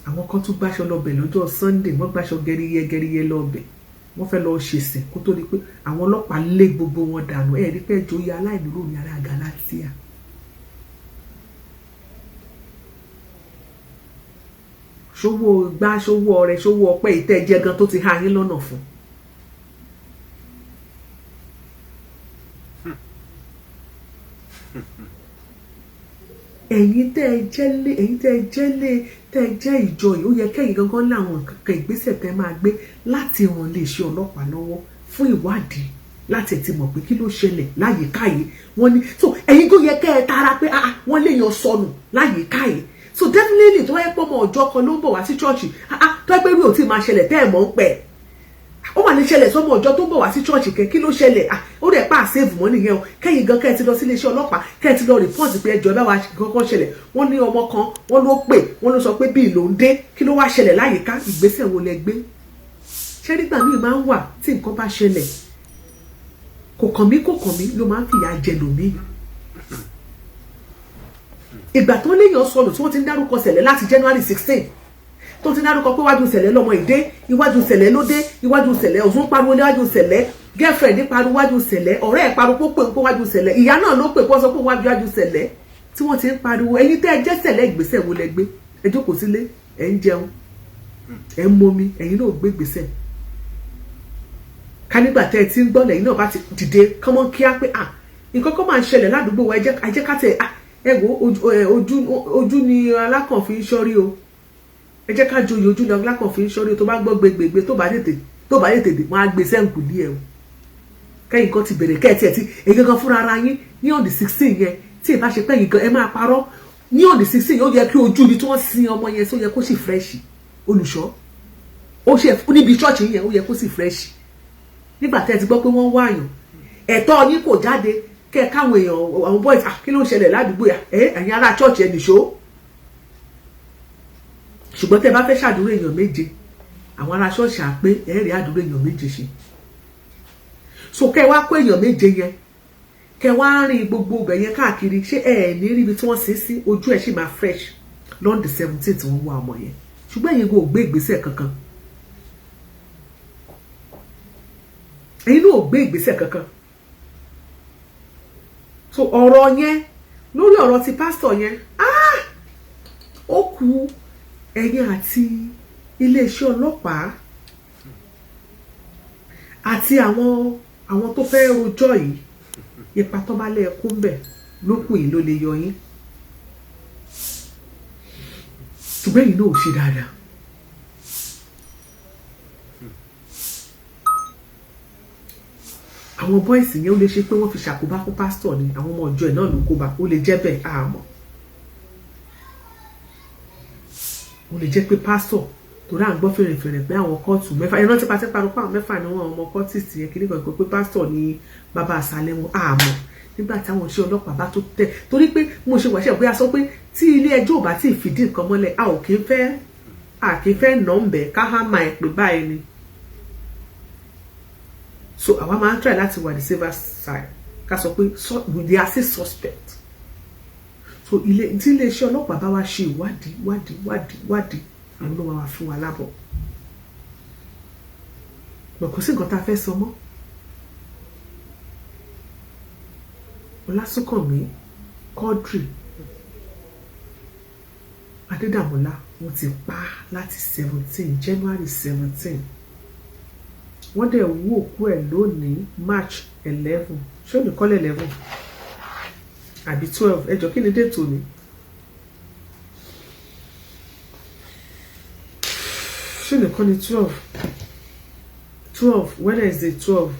Àwọn kan tún gbáṣọ lọbẹ̀ lọ́jọ́ Sunday, wọ́n gbáṣọ gẹríyẹ gẹríyẹ lọbẹ̀, wọ́n fẹ́ lọ ṣèsìn kó tó di pé àwọn ọlọ́pàá lé gbogbo wọn dànù. Ẹ̀ rí pé joyè aláìlérò ní ará Galatia. Ṣówó gbá, ṣówó ọrẹ, ṣówó ọpẹ́ ìtẹ́jẹ gan tó ti há yín lọ́nà fún. Ẹ̀yin tẹ́ ẹ jẹ́ lé, tẹ́ ẹ jẹ́ ìjọ yìí, ó yẹ kẹ́yìn gangan láwọn nǹkan ìgbésẹ̀ tẹ́ máa gbé láti ràn iléeṣẹ́ ọlọ́pàá lọ́wọ́ fún ìwádìí, láti ẹ̀ ti mọ̀ pé kí ló ṣẹlẹ̀ láyìíká yìí. Wọ́n ní so ẹ̀yin tó yẹ kẹ́ ẹ tara pé ah, wọ́n léèyàn sọnù láyìíká yìí. So definitely, tó wáyé pé ọmọ ọjọ́ kan ló ń bọ̀ wá sí church, ah ah, tó wáyé pé rí ò tí máa ṣẹlẹ̀ tẹ́ ẹ̀ mọ̀ ń pẹ̀, ó wà ní ṣẹlẹ̀ sọmọ ọjọ́ tó ń bọ̀ wá sí church kẹ́, kí ló ṣẹlẹ̀? Ah, ó rẹ̀ pa àṣẹ́fù mọ́ nìyẹn o. Kẹ́yìn gan kẹ́ ẹ ti lọ sí iléeṣẹ́ ọlọ́pàá, kẹ́ ẹ ti lọ report pé ẹjọ́ bá wa kọ́kọ́ ṣẹlẹ̀. Wọ́n ní ọmọ kan, wọ́n ló pè, wọ́n ló sọ pé bíi ló ń dé, kí ló wá ṣẹlẹ̀ láyìíká? Ìgbésẹ̀ wo lẹ gbé? Ṣé nígbà míì máa ń wà tí nǹkan bá ṣẹlẹ̀, kò kàn mí, kò kàn mí ló máa ń fìyà jẹ lòmíì. Ìgbà tó léèyàn sọnù, tí wọ́n ti ń dárúkọ ṣẹlẹ̀ láti January 16, tó ti ń dárúkọ pé iwájú ṣẹlẹ̀ lọmọ ìdé, iwájú ṣẹlẹ̀ ló dé, iwájú ṣẹlẹ̀ òsùn pariwo, níwájú ṣẹlẹ̀, girlfriend pariwo iwájú ṣẹlẹ̀, ọ̀rẹ́ ẹ̀ pariwo pé pé iwájú ṣẹlẹ̀, ìyá náà ló pè pé wọ́n sọ pé iwájú ṣẹlẹ̀ tí wọ́n ti ń pariwo. Ẹ̀yin tẹ́ ẹ jẹ́ ṣẹlẹ̀, ìgbésẹ̀ wo lẹ gbé? Ẹ jókòó sílé, ẹ ń jẹun, ẹ ń momi, ẹ̀yin náà gbé ìgbésẹ̀. Ká nígbà tẹ́ ẹ ti ń gbọ́ lẹ́yìn náà bá ti dìde kọ́mọ́ kíá pé ah, nǹkan kan máa ń ṣẹlẹ̀ ládùúgbò wa, ẹ jẹ́ ká tẹ̀ ẹ wo ojú ni alákàn fi ń ṣọ́rí o. Ẹ jẹ́ ká joyè, ojú ni alákàn fi ń ṣọ́rí o. Tó bá gbọ́ gbégbégbé, tó bá tètè dé, wọ́n á gbé sẹ́ǹkù lé ẹ o. Kẹ́yìn kan ti bẹ̀rẹ̀, kẹ́ẹ̀ tiẹ̀ ti èyí gangan fúnra ara yín ní on the 16 yẹn, tí ìbá ṣe pẹ́yìn gan ẹ máa parọ́ ní on the 16 yẹn, ó yẹ kí ojú ibi tí wọ́n sin ọmọ yẹn tó yẹ kó sì fresh. Olùṣọ́ ó ṣe níbi ṣọ́ọ̀ṣì yẹn, ó yẹ kó sì fresh. Nígbà tẹ́ ẹ ti gbọ́ pé wọ́n wá àyàn, ẹ̀tọ́ yín kò jáde kẹ́ ẹ káwọn èèyàn, àwọn boys, ah, kí ló ń ṣẹlẹ̀ ládùúgbò yà? Ẹ ẹ̀yin ará church, ẹ nìṣó. Ṣùgbọ́n tẹ́ ẹ bá fẹ́ ṣàdúrà èèyàn 7, àwọn ará ṣọ́ọ̀ṣì á pé ẹ rí àdúrà èèyàn 7 ṣe. So kẹ́ ẹ wá kó èèyàn 7 yẹn, kẹ́ wá rìn gbogbo ibẹ̀ yẹn káàkiri, ṣé ẹ ní ríbi tí wọ́n sin sí? Ojú ẹ̀ sì máa fresh lọ́n the 17 tí wọ́n wá ọmọ yẹn. Ṣùgbọ́n ẹ̀yin kò gbé ìgbésẹ̀ kankan, ẹ̀yin náà ò gbé ìgbésẹ̀ kankan. So ọ̀rọ̀ yẹn, lórí ọ̀rọ̀ ti pásítọ̀ yẹn, ó kù ẹ̀yin àti iléeṣẹ́ ọlọ́pàá àti àwọn tó fẹ́ rojọ́ yìí. Ipa tó bá lé ẹkú ń bẹ̀ lókùn yìí ló lè yọ yín, ṣùgbọ́n ẹ̀yin náà ò ṣe dáadáa. Àwọn boys yẹn, ó lè ṣe pé wọ́n fi ṣàkóbá fún pásítọ̀ ni. Àwọn ọmọ ọjọ́ ẹ̀ náà ló kóbá. Ó lè jẹ́ bẹ́ẹ̀, àmọ́ ó lè jẹ́ pé pásítọ̀, torí à ń gbọ́ fèrèfèrè pé àwọn cult 6, ẹ rántí pàṣẹ parọ́ pé àwọn 6 ni wọ́n, ọmọ cultist yẹn kiri kan, pé pásítọ̀ ni bàbá àṣàlẹ̀ wọn. Àmọ́ nígbà táwọn iṣẹ́ ọlọ́pàá bá tó tẹ̀, torí pé mo ṣe wàṣẹ pé a sọ pé tí ilé ẹjọ́ ò bá tí ì fìdí nǹkan mọ́lẹ̀, a ò kì í fẹ́, a kì í fẹ́ nà ń bẹ̀ ká há máa ẹ̀ pé báyìí ni. So àwa máa ń try láti wà the safer side, ká sọ pé they are still suspect. So ilé tí iléeṣẹ́ ọlọ́pàá bá wá ṣe ìwádìí, wádìí, wádìí, wádìí, àwọn ló máa wá fún wa lábọ̀. Bọ̀ kò sí nǹkan tá a fẹ́ sọ mọ́. Ọlásùnkànmí Quadri Adédàmọ́lá, wọ́n ti pa á láti 17, January 17. Wọ́n dẹ̀ wú òkú ẹ̀ lónìí, March 11. Ṣé òní kọ́lẹ̀ 11 àbí 12? Ẹ jọ̀ọ́, kí ni date òní? Ṣé òní kọ́ ni 12? 12, Wednesday 12.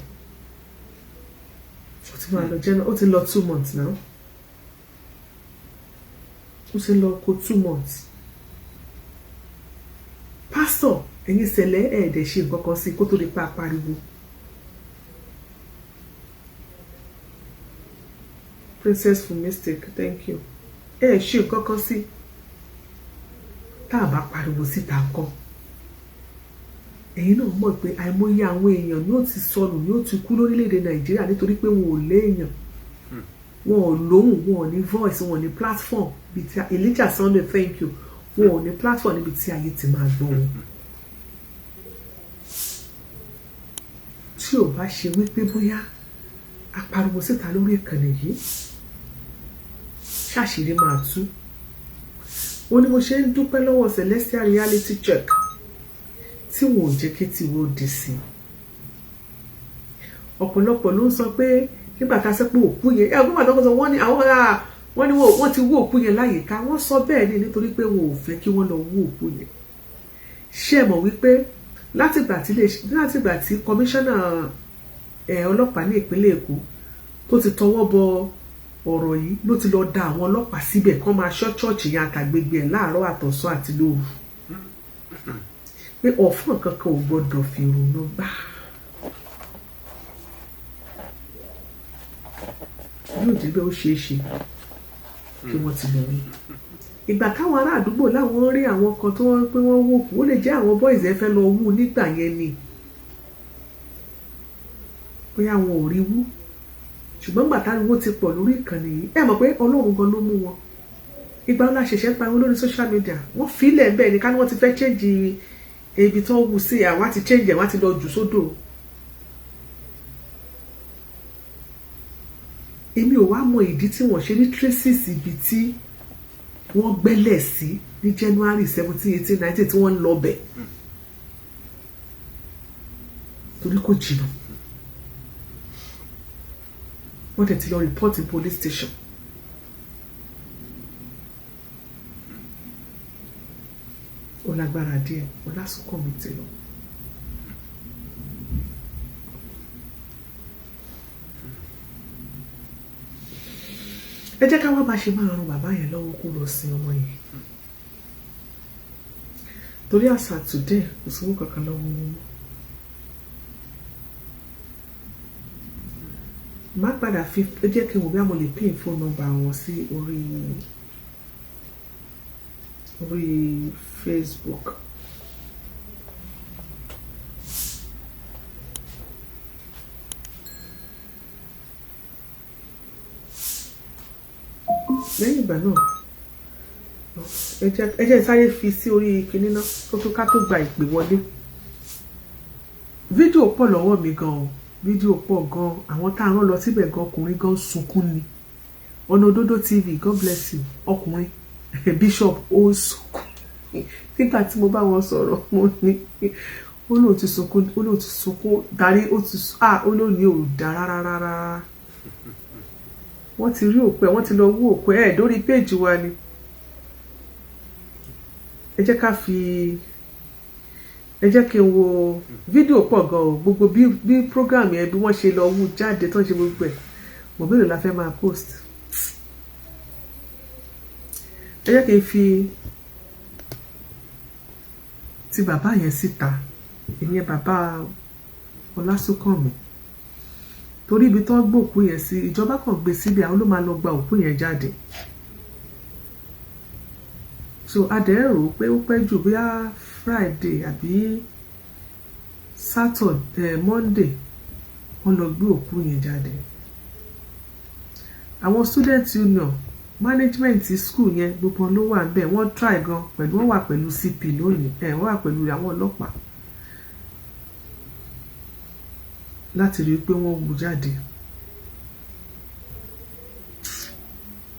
Ó ti máa lọ jẹ́ náà, ó ti lọ 2 months now. Ó ti lọ kó 2 months. Pásítọ̀, ẹ̀yin sẹ̀lẹ̀, ẹ̀ẹ́dẹ̀ ṣe nǹkan kan sí kó tó lè pa pariwo. Princess for mistake, thank you. Ẹ ṣe nǹkan kan sí tá a bá pariwo síta nǹkan, ẹ̀yin náà mọ̀ pé àìmọye àwọn èèyàn ni ó ti sọnù, ni ó ti kú lórílẹ̀‐èdè Nàìjíríà nítorí pé wọn ò léèyàn, wọn ò lóhùn, wọn ò ní voice, wọn ò ní platform bíi ti Elijah Sunday, thank you. Wọn ò ní platform níbi tí ayé ti máa gbọ́ wọn. Tí ò bá ṣe wípé bóyá a pariwo síta lórí ìkànnì yìí, ṣàṣírí máa tú. Ó ní mo ṣe ń dúpẹ́ lọ́wọ́ Celestial Reality Check tí wọn ò jẹ́ kí tiwọ́ di sí i. Ọ̀pọ̀lọpọ̀ ló ń sọ pé nígbà tá a sọ pé òkú yẹn ẹ ọgbọ́n àtọkọ sọ, wọ́n ní àwọn wọ́n ní wọ́n ti wú òkú yẹn láyìíká. Wọ́n sọ bẹ́ẹ̀ ni nítorí pé wọn ò fẹ́ kí wọ́n lọ wú òkú yẹn. Ṣé ẹ mọ̀ wípé látìgbà tí kọmíṣánná ọlọ́pàá ní ìpínlẹ̀ Èkó tó ti tọwọ́ bọ ọ̀rọ̀ yìí, ló ti lọ da àwọn ọlọ́pàá síbẹ̀ kán máa ṣọ́ church yẹn àtàgbègbè ẹ̀ láàárọ̀, àtọ̀sán àti lóru, pé ọ̀fọ̀n kankan ò gbọ́dọ̀ fi ìrònú gbà? Yóò jẹ́ bẹ́ẹ̀, ó ṣeé ṣe kí wọ́n ti lọ rí. Ìgbà táwọn ará àdúgbò láwọn rí àwọn kan tó wọ́n pé wọ́n wò kú, ó lè jẹ́ àwọn boys ẹ fẹ́ lọ wú nígbà yẹn ni, bóyá àwọn ò rí wú. Ṣùgbọ́n gbà táriwo ti pọ̀ lórí ìkànnì yìí, ẹ mọ̀ pé Ọlọ́run gan ló mú wọn. Ìgbà ńlá ṣẹ̀ṣẹ̀ ń pariwo lórí social media, wọ́n filẹ̀ bẹ́ẹ̀ ni. Ká ní wọ́n ti fẹ́ change ibi tó wù sí, àwọn á ti change, àwọn á ti lọ jù sódò. Èmi ò wá mọ ìdí tí wọ́n ṣe ní traces ibi tí wọ́n gbẹ́lẹ̀ sí ní January 17, 18, 19 tí wọ́n ń lọ bẹ̀, torí kò jìnnà. Wọ́n tẹ̀ ti lọ report in police station. Ó lágbára díẹ̀. Ọlásùnkànmí ti lọ. Ẹ jẹ́ ká wá bá ṣe máa ran bàbá yẹn lọ́wọ́ kó lọ sin ọmọ yẹn, torí àṣà today, kò sówó kankan lọ́wọ́ wọn mọ́. Má padà fi, ẹ jẹ́ kí n wò bí mo lè pin phone number wọn sí orí orí Facebook. Lẹ́yìn ìgbà náà, ẹ jẹ́ sáré fi sí orí kinní náà kó tó ká tó gba ìpè wọlé. Fídíò pọ̀ lọ́wọ́ mi gan-an, fídíò pọ̀ gan-an. Àwọn tá a rán lọ síbẹ̀ gan, ọkùnrin gan sunkún ni. Ọ̀nà Òdodo TV, God bless you. Ọkùnrin bishop, ó ń sunkún nígbà tí mo bá wọn sọ̀rọ̀. Mo ní ó lóun ti sunkún, ó lóun ti sunkún darí, ó ti, ah, ó lóun ní ò dá rárá rárá. Wọ́n ti rí òkú ẹ̀, wọ́n ti lọ wú òkú ẹ̀ lórí péèjì wa ni. Ẹ jẹ́ ká fi, ẹ jẹ́ kí n wo fídíò pọ̀ gan o. Gbogbo bí program yẹn, bí wọ́n ṣe lọ wú jáde tó ń ṣe gbogbo ẹ̀ mọ̀. Mélòó la fẹ́ máa post? Ẹ jẹ́ kí n fi ti bàbá yẹn síta, ìyẹn bàbá Ọlásùnkànmí, torí ibi tó ń gbòkú yẹn sí, ìjọba kan gbé síbi, àwọn ló máa lọ gba òkú yẹn jáde. So adẹ̀ rò pé ó pẹ́ jù, bóyá Friday àbí Saturday, Monday, wọ́n lọ gbé òkú yẹn jáde. Àwọn student union, management school yẹn, gbogbo wọn ló wà níbẹ̀. Wọ́n try gan pẹ̀lú, wọ́n wà pẹ̀lú CP lónìí ẹ̀, wọ́n wà pẹ̀lú àwọn ọlọ́pàá láti rí i pé wọ́n wú jáde.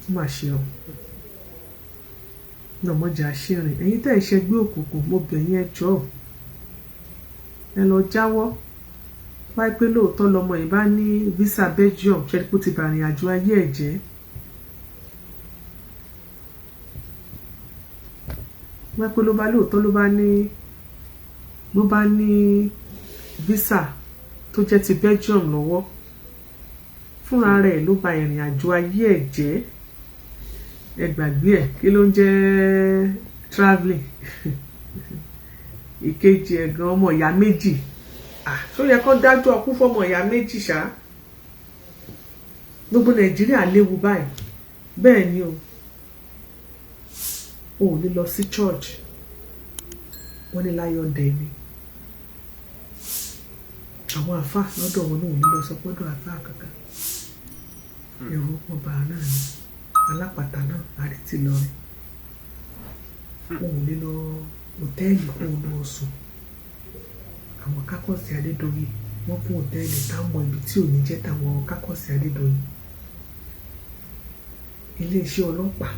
Ó mà ṣe o náà mọ̀jà ṣìrìn. Ẹ̀yin tẹ́ ẹ̀ ṣẹgbẹ́ òkùnkùn, mo bẹ̀ yín, ẹ jọ̀ọ́, ẹ lọ jáwọ́. Wáyé pé lóòótọ́ lọmọ yìí bá ní visa Belgium, ṣe kó ti bàrìn àjò ayé ẹ̀ jẹ́. Wáyé pé ló bá lóòótọ́ ló bá ní visa tó jẹ́ ti Belgium lọ́wọ́, fúnra rẹ̀ ló ba ìrìn àjò ayé ẹ̀ jẹ́. Ẹ gbàgbé ẹ̀, kí ló ń jẹ́ travelling? Ìkejì ẹ̀ gan, ọmọ ìyá méjì, ṣó yẹ kó dájọ́ ọkú fọmọ ìyá méjì ṣá? Gbogbo Nàìjíríà léwu báyìí. Bẹ́ẹ̀ ni o, ò ní lọ sí church, wọ́n ní láyọ̀ǹdẹ̀ ni àwọn àáfàá lọ́dọ̀ wọn náà, ò ní lọ sọ pọ́dọ̀ àáfàá kankan. Ẹ̀rù ọba náà ni alápàtà náà àrètí lọrin. Wọn ò ní lọ hòtẹ́ẹ̀lì kó o lọ sùn. Àwọn kákọ́sì Adédoyin, wọ́n kún hòtẹ́ẹ̀lì táwọn ibi tí ò ní jẹ́ táwọn kákọ́sì Adédoyin. Iléeṣẹ́ ọlọ́pàá,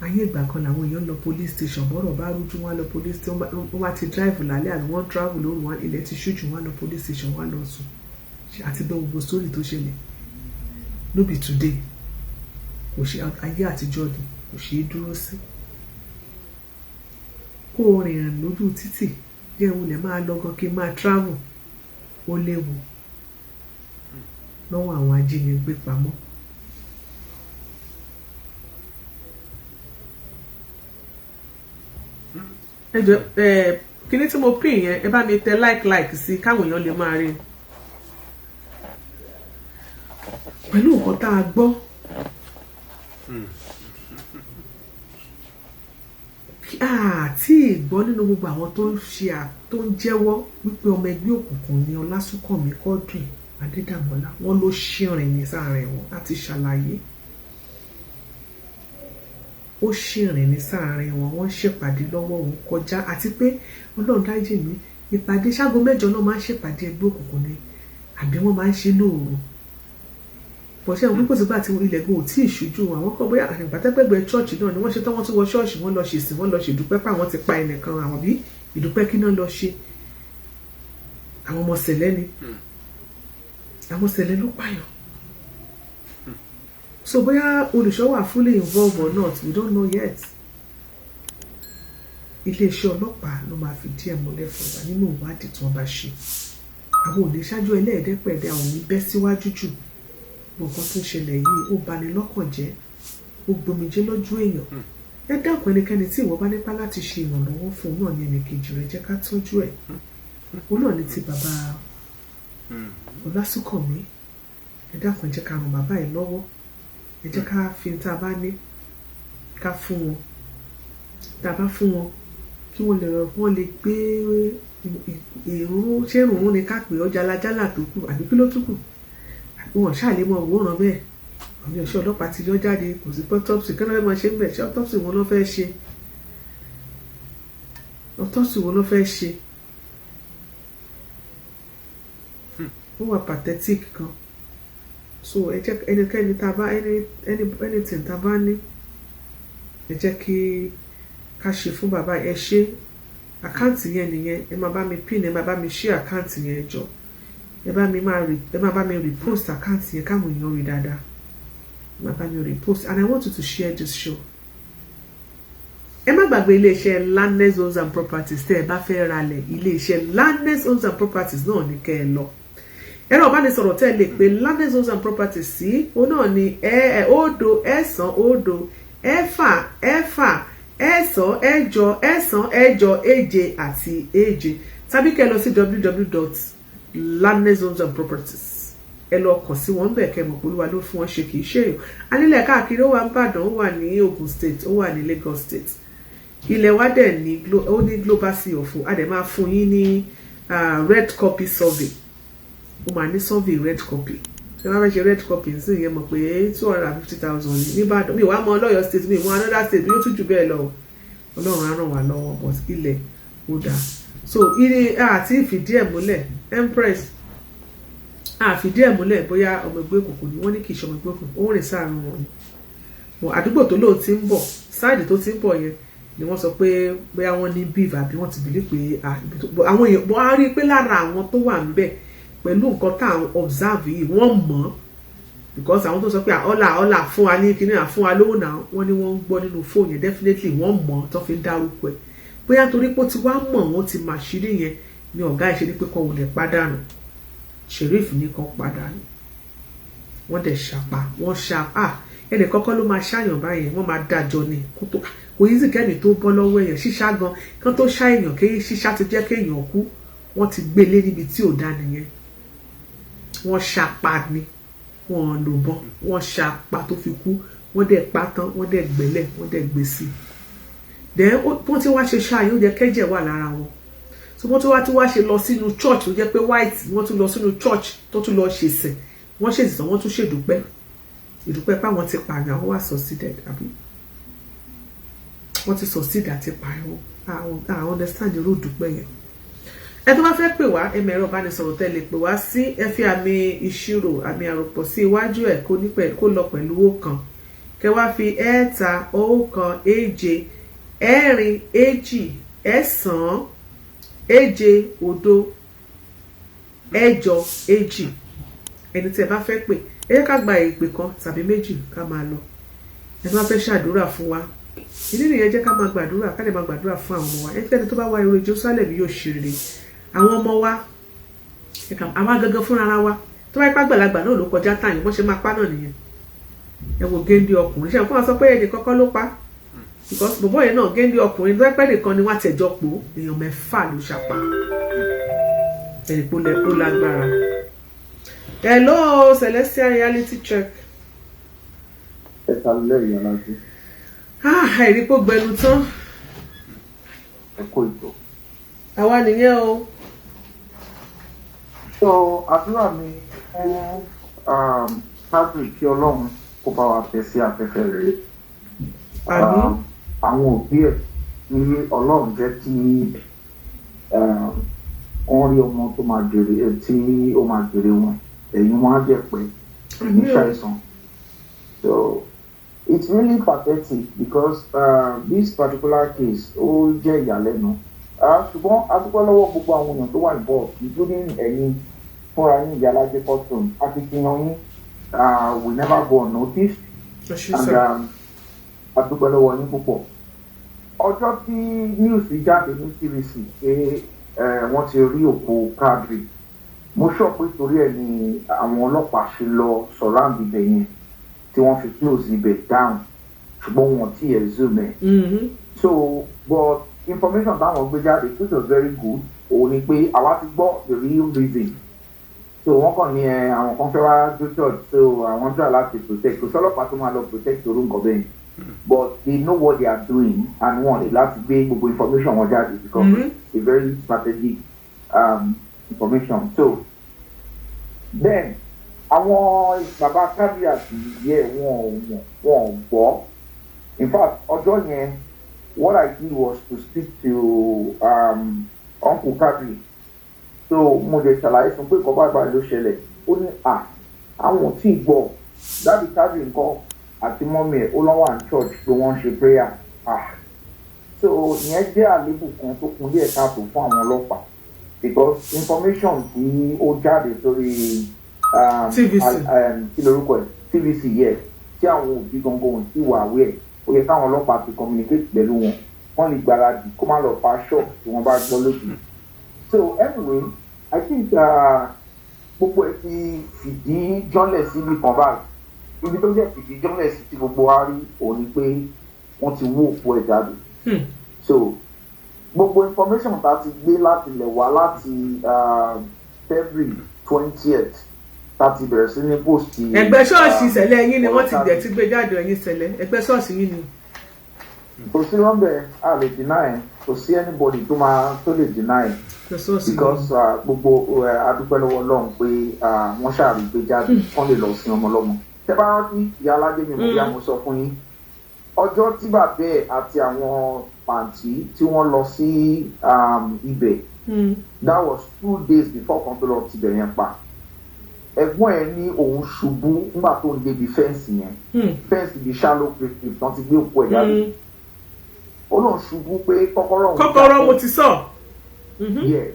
ayé ìgbà kan làwọn èèyàn lọ police station bọ́rọ̀ bá rújú. Wọn lọ police station, wọ́n bá ti drive lálẹ́ àbí wọ́n travel lóru, wọn ilẹ̀ ti ṣú jù, wọ́n lọ police station, wọ́n lọ sùn àti gbọ́ gbogbo story tó ṣẹlẹ̀. No be today, kò ṣe ayé àtijọ́ ni, kò ṣeé dúró sí. Kó o rìnrìn lójú títì jẹ́ òun lè máa lọ gan kí n máa travel, ó léwu lọ́wọ́ àwọn ajínigbé pamọ́. Ẹ jọ ẹ, kíní tí mo pín yẹn, ẹ bá mi tẹ like like sí káwọn èèyàn lè máa rí pẹ̀lú nǹkan tá a gbọ́. Àti ìgbọ́ nínú gbogbo àwọn tó ń ṣe tó ń jẹ́wọ́ wípé ọmọ ẹgbẹ́ òkùnkùn ni Ọlásùnkànmí Quadri Adédàmọ́lá, wọ́n ló ṣìrìn ní sáàrin wọn láti ṣàlàyé. Ó ṣìrìn ní sáàrin wọn, wọ́n ṣèpàdé lọ́wọ́, òun kọjá. Àti pé Ọlọ́run dáríjì mí, ìpàdé ṣágo 8 náà máa ń ṣèpàdé ẹgbẹ́ òkùnkùn ni, àbí wọ́n máa ń ṣe lóòru bọ̀ṣẹ́ òun? Kò sígbà tí ilẹ̀ gan ò tí ì ṣojú àwọn kan, bóyá àgbàtẹ́gbẹ̀gbẹ̀ church náà ni wọ́n ṣe tán, wọ́n tún wọ ṣọ́ọ̀ṣì, wọ́n lọ ṣèsìn, wọ́n lọ ṣèdúpẹ́ pé àwọn ti pa ẹnìkan, àwọn bí ìdúpẹ́ kí náà lọ ṣe. Àwọn ọmọ sẹ̀lẹ̀ ni, àwọn sẹ̀lẹ̀ ló pààyàn. So bóyá olùṣọ́ wà fully involved or not, we don't know yet. Iléeṣẹ́ ọlọ́pàá ló máa fi díẹ̀ múlẹ̀ fún wa nínú ìwádìí tí wọ́n bá ṣe. Àwọn ò ní ṣáájú ẹlẹ́ẹ̀dẹ́pẹ̀ẹ́dẹ́, àwọn ò ní bẹ́ síwájú jù. Nǹkan tó ń ṣẹlẹ̀ yìí, ó bani lọ́kàn jẹ́, ó gbomijé lójú èèyàn. Ẹ dákun, ẹnikẹ́ni tí ìwọ bá nípa láti ṣe ìrànlọ́wọ́ fún un náà ní ẹnìkejì rẹ, jẹ́ ká tọ́jú ẹ̀. Òun náà ní ti bàbá Ọlásùnkànmí. Ẹ dákun, ẹ jẹ́ ká ràn bàbá yìí lọ́wọ́. Ẹ jẹ́ ká fi tá a bá ní ká fún wọn. Tá a bá fún wọn, kí wọ́n lè gbé ìrún, ṣé ìrún ni ká pè ọ́, jalajala tó kù àbí kí ló tún kù, àbí wọ́n ṣáà lè mọ òwòrán bẹ́ẹ̀. Àwọn ẹ̀ṣọ́ ọlọ́pàá ti yọ jáde, kò sí autopsy. Kí ló fẹ́ máa ṣe ń bẹ̀? Ṣé autopsy wọn ló fẹ́ ṣe? Autopsy wọn ló fẹ́ ṣe? Ó wà pathetic gan. So ẹ jẹ́ ẹnikẹ́ni tá a bá anything tá a bá ní, ẹ jẹ́ kí ká ṣe fún bàbá. Ẹ ṣe account yẹn nìyẹn. Ẹ máa bá mi pin, ẹ máa bá mi share account yẹn jọ, ẹ máa bá mi repost account yẹn káwọn èèyàn rí dáadáa. Ẹ máa bá mi repost, and I want you to share this show. Ẹ má gbàgbé iléeṣẹ́ Landness Homes and Properties. Tẹ́ ẹ bá fẹ́ ralẹ̀, iléeṣẹ́ Landness Homes and Properties náà ní kẹ́ ẹ lọ. Ẹ̀rọ ìbánisọ̀rọ̀ tẹ́ ẹ lè pe Landness Homes and Properties sí, òun náà ní ẹ 0 9 0 6 6 9 8 9 8 7 àti 7, tàbí kẹ́ ẹ lọ sí www.landnesshomes-and-properties. Ẹ lọ kàn sí wọn bẹ́ẹ̀, kẹ́ mọ̀ pé Olúwa ló fún wọn ṣe, kì í ṣe èèyàn. Anílẹ̀ káàkiri, ó wà ní Ìbàdàn, ó wà ní Ogun State, ó wà ní Lagos State. Ilẹ̀ wa dẹ̀ ní ó ní global C of O. A dẹ̀ máa fún yín ní red copy survey. Ó máa ní survey red copy. Ṣé wọ́n fẹ́ ṣe red copy ní sìn yẹn, mọ̀ pé 250,000 ní Ìbàdàn. Mi wàá mọ Ọlọ́yọ̀ State, mi mọ another state, yóò tún jù bẹ́ẹ̀ lọ. Ọlọ́run á ràn wá lọ́wọ́, but ilẹ̀ ó dáa. So ilé àti ìfìdí ẹ̀ múlẹ̀, Empress, àfìdí ẹ̀ múlẹ̀ bóyá ọmọ ẹgbẹ́ òkùnkùn ni. Wọ́n ní kì í ṣe ọmọ ẹgbẹ́ òkùnkùn, ó rìn sáàrin wọn ni. Bọ̀ àdúgbò tó lóun ti ń bọ̀, side tó ti ń bọ̀ yẹn ni wọ́n sọ pé bóyá wọ́n ní beef àbí wọ́n ti believe pé àwọn èèyàn wọ́n á rí i pé lára àwọn tó wà ń bẹ̀, pẹ̀lú nǹkan tá à ń observe yìí, wọ́n mọ̀ ọ́, because àwọn tó sọ pé ọ̀là ọ̀là fún wa ní kíní, fún wa lówó náà, wọ́n ní wọ́n ń gbọ́ nínú fóònù yẹn. Definitely wọ́n mọ̀ ọ́ tó fi ń dárúkọ ẹ̀. Bóyá torí pé ó ti wá mọ̀, wọ́n ti mà ṣírí yẹn ni ọ̀gá ẹ̀ ṣe ní pé kọ́ wulẹ̀ pàdánù. Sheriff ní kan pàdánù. Wọ́n dẹ̀ ṣàpá, wọ́n ṣá ẹnì kọ́kọ́ ló máa ṣàyàn báyẹn. Wọ́n máa dájọ́ ni kó tó kò yí sì kẹ́mi tó bọ́ lọ́wọ́ èèyàn. Ṣíṣá gan kán tó ṣá èèyàn, kí ṣíṣá ti jẹ́ kéèyàn kú, wọ́n ti gbélé níbi tí ò dá nìyẹn. Wọ́n ṣàpá ni, wọ́n lò bọ́n, wọ́n ṣàpá tó fi kú. Wọ́n dẹ̀ pa tán, wọ́n dẹ̀ gbẹ́lẹ̀, wọ́n dẹ̀ gbé sí i. Then wọ́n ti wá ṣe ṣáàyàn, ó jẹ́ kẹ́jẹ̀ wà lára wọn. So wọ́n tún wá ṣe lọ sínú church tó jẹ́ pé white, wọ́n tún lọ sínú church tó tún lọ ṣèsìn. Wọ́n ṣèsìn, wọ́n tún ṣèdúpẹ́, ìdúpẹ́ pé àwọn ti pààyàn, àwọn wà succeeded, àbí wọ́n ti succeed àti pààyàn. Àwọn understand irú ìdúpẹ́ yẹn. Ẹ tó bá fẹ́ pè wá, ẹ mẹ̀rọ ìbánisọ̀rọ̀ tẹ́ lè pè wá sí. Ẹ fi àmì ìṣirò, àmì àròpọ̀ sí iwájú ẹ̀, kó ní kó lọ pẹ̀lú 1, kẹ wá fi 3 1 7 4 2 9 7 0 8 2. Ẹni tí ẹ bá fẹ́ pè, ẹ jẹ́ ká gba ìpè kan tàbí méjì ká máa lọ. Ẹ tó bá fẹ́ ṣàdúrà fún wa, ìdí nìyẹn. Jẹ́ ká máa gbàdúrà, ká lè máa gbàdúrà fún àwọn ọmọ wa. Ẹnikẹ́ni tó bá wá ire Jerusalem yóò ṣe rere. Àwọn ọmọ wa, àwa gangan fúnra wa, tó bá ipá gbàlagbà náà ló kọjá táyìn, wọ́n ṣe máa pa náà nìyẹn. Ẹ wo géńdé ọkùnrin, ṣe kó wọn sọ pé ẹnì kọ́kọ́ ló pa, because bọ̀bọ̀ yẹn náà, géńdé ọkùnrin tó pẹ́ nìkan ni wọ́n àtẹ̀jọ́ pò. Èèyàn mẹ́fà ló ṣàpá ẹ̀rì pò lágbára. Hello, Celestial Reality Check. Ẹ ta lẹ́yìn alájú. Ah, ẹ̀rí pò gbẹnu tán. Ẹ kó ìtọ́. Àwa nìyẹn o. So àdúrà mi fún Quadri, kí Ọlọ́run kó bá wa tẹ̀ sí afẹ́fẹ́ rere. Àmín. Àwọn òbí ẹ̀ ní Ọlọ́run jẹ́ kí wọ́n rí ọmọ tó máa jèrè ẹ̀, tí ó máa jèrè wọn, ẹ̀yìn wọn á jẹ́ pẹ́ ní ṣàìsàn. So it's really pathetic because this particular case, ó jẹ́ ìyàlẹ́nu, ṣùgbọ́n a dúpẹ́ lọ́wọ́ gbogbo àwọn èèyàn tó wà involved, including ẹ̀yin fúnra yín, Ìyá Alájẹ Courtroom. Akitiyan yín will never go unnoticed and a dúpẹ́ lọ́wọ́ yín púpọ̀. Ọjọ́ tí news jáde ní TVC pé wọ́n ti rí òkú Quadri, mo sọ pé torí ẹ̀ ni àwọn ọlọ́pàá ṣe lọ surround ibẹ̀ yẹn, tí wọ́n fi close ibẹ̀ down, ṣùgbọ́n wọn ti exhume ẹ̀. So but information táwọn gbé jáde, which was very good, òun ni pé àwa ti gbọ́ the real reason. So wọ́n kàn ní ẹ àwọn kan fẹ́ wá jó church, so àwọn try láti protect. Kò sọ́lọ́pàá tó máa lọ protect orú nǹkan bẹ́ẹ̀. But they know what they are doing and wọ́n lè láti gbé gbogbo information wọn jáde because it's a very strategic information. So then àwọn bàbá kábíyàsí yẹ, wọn ò mọ̀, wọn ò gbọ́. In fact, ọjọ́ yẹn, what I did was to speak to Uncle Kadri. So mo lè ṣàlàyé fún pé nǹkan báyìí báyìí ló ṣẹlẹ̀. Ó ní à àwọn ò tí ì gbọ́. Daddy Kadri nǹkan àti mummy ẹ̀, ó lọ́wọ́ à ń church pé wọ́n ń ṣe prayer. Ah, so ìyẹn jẹ́ àléébù kan tó kún díẹ̀ káàtó fún àwọn ọlọ́pàá, because information tí ó jáde sórí TVC. Kí lorúkọ ẹ̀, TVC, yes, tí àwọn òbí gangan ò tí wà aware, ó yẹ káwọn ọlọ́pàá ti communicate pẹ̀lú wọn, wọ́n lè gbáradì kó má lọ fa shock tí wọ́n bá gbọ́ lójú. So anyway, I think gbogbo ẹ ti fìdí jọ́lẹ̀ síbi kan báyìí. Ibi tó jẹ́ fìdí jọ́lẹ̀ sí tí gbogbo wa rí òun ni pé wọ́n ti wú òkú ẹ̀ jáde. So gbogbo information tá a ti gbé láti lẹ̀ wá láti February 20th tá a ti bẹ̀rẹ̀ sí ní post. Ẹgbẹ́ ṣọ́ọ̀ṣì ìṣẹ̀lẹ̀ yín ni wọ́n ti dẹ̀ ti gbé jáde. Ẹ̀yin ìṣẹ̀lẹ̀, ẹgbẹ́ ṣọ́ọ̀ṣì yín ni. Kò sí rọ́ńbẹ́, a lè deny. Kò sí anybody tó máa tó lè deny Ẹgbẹ́ ṣọ́ọ̀ṣì yín. because gbogbo adúpẹ́ lọ́wọ́ Ọlọ́run pé wọ́n ṣàrí gbé jáde, kán lè lọ sin ọmọ lọ́mọ. Tẹ́ bá rántí, ìyá aládé mi, mo bí a mo sọ fún yín ọjọ́ tí bàbá ẹ̀ àti àwọn pàǹtí tí wọ́n lọ sí ibẹ̀, that was 2 days before kan tó lọ tibẹ̀ yẹn pa. Ẹ̀gbọ́n ẹ̀ ní òun ṣubú nígbà tó ń débi fence yẹn, fence ibi shallow grave tán ti gbé òkú ẹ̀ jáde. Ó lóun ṣubú pé kọ́kọ́rọ́ òun Kọ́kọ́rọ́ jábọ́. mo ti sọ. Yes,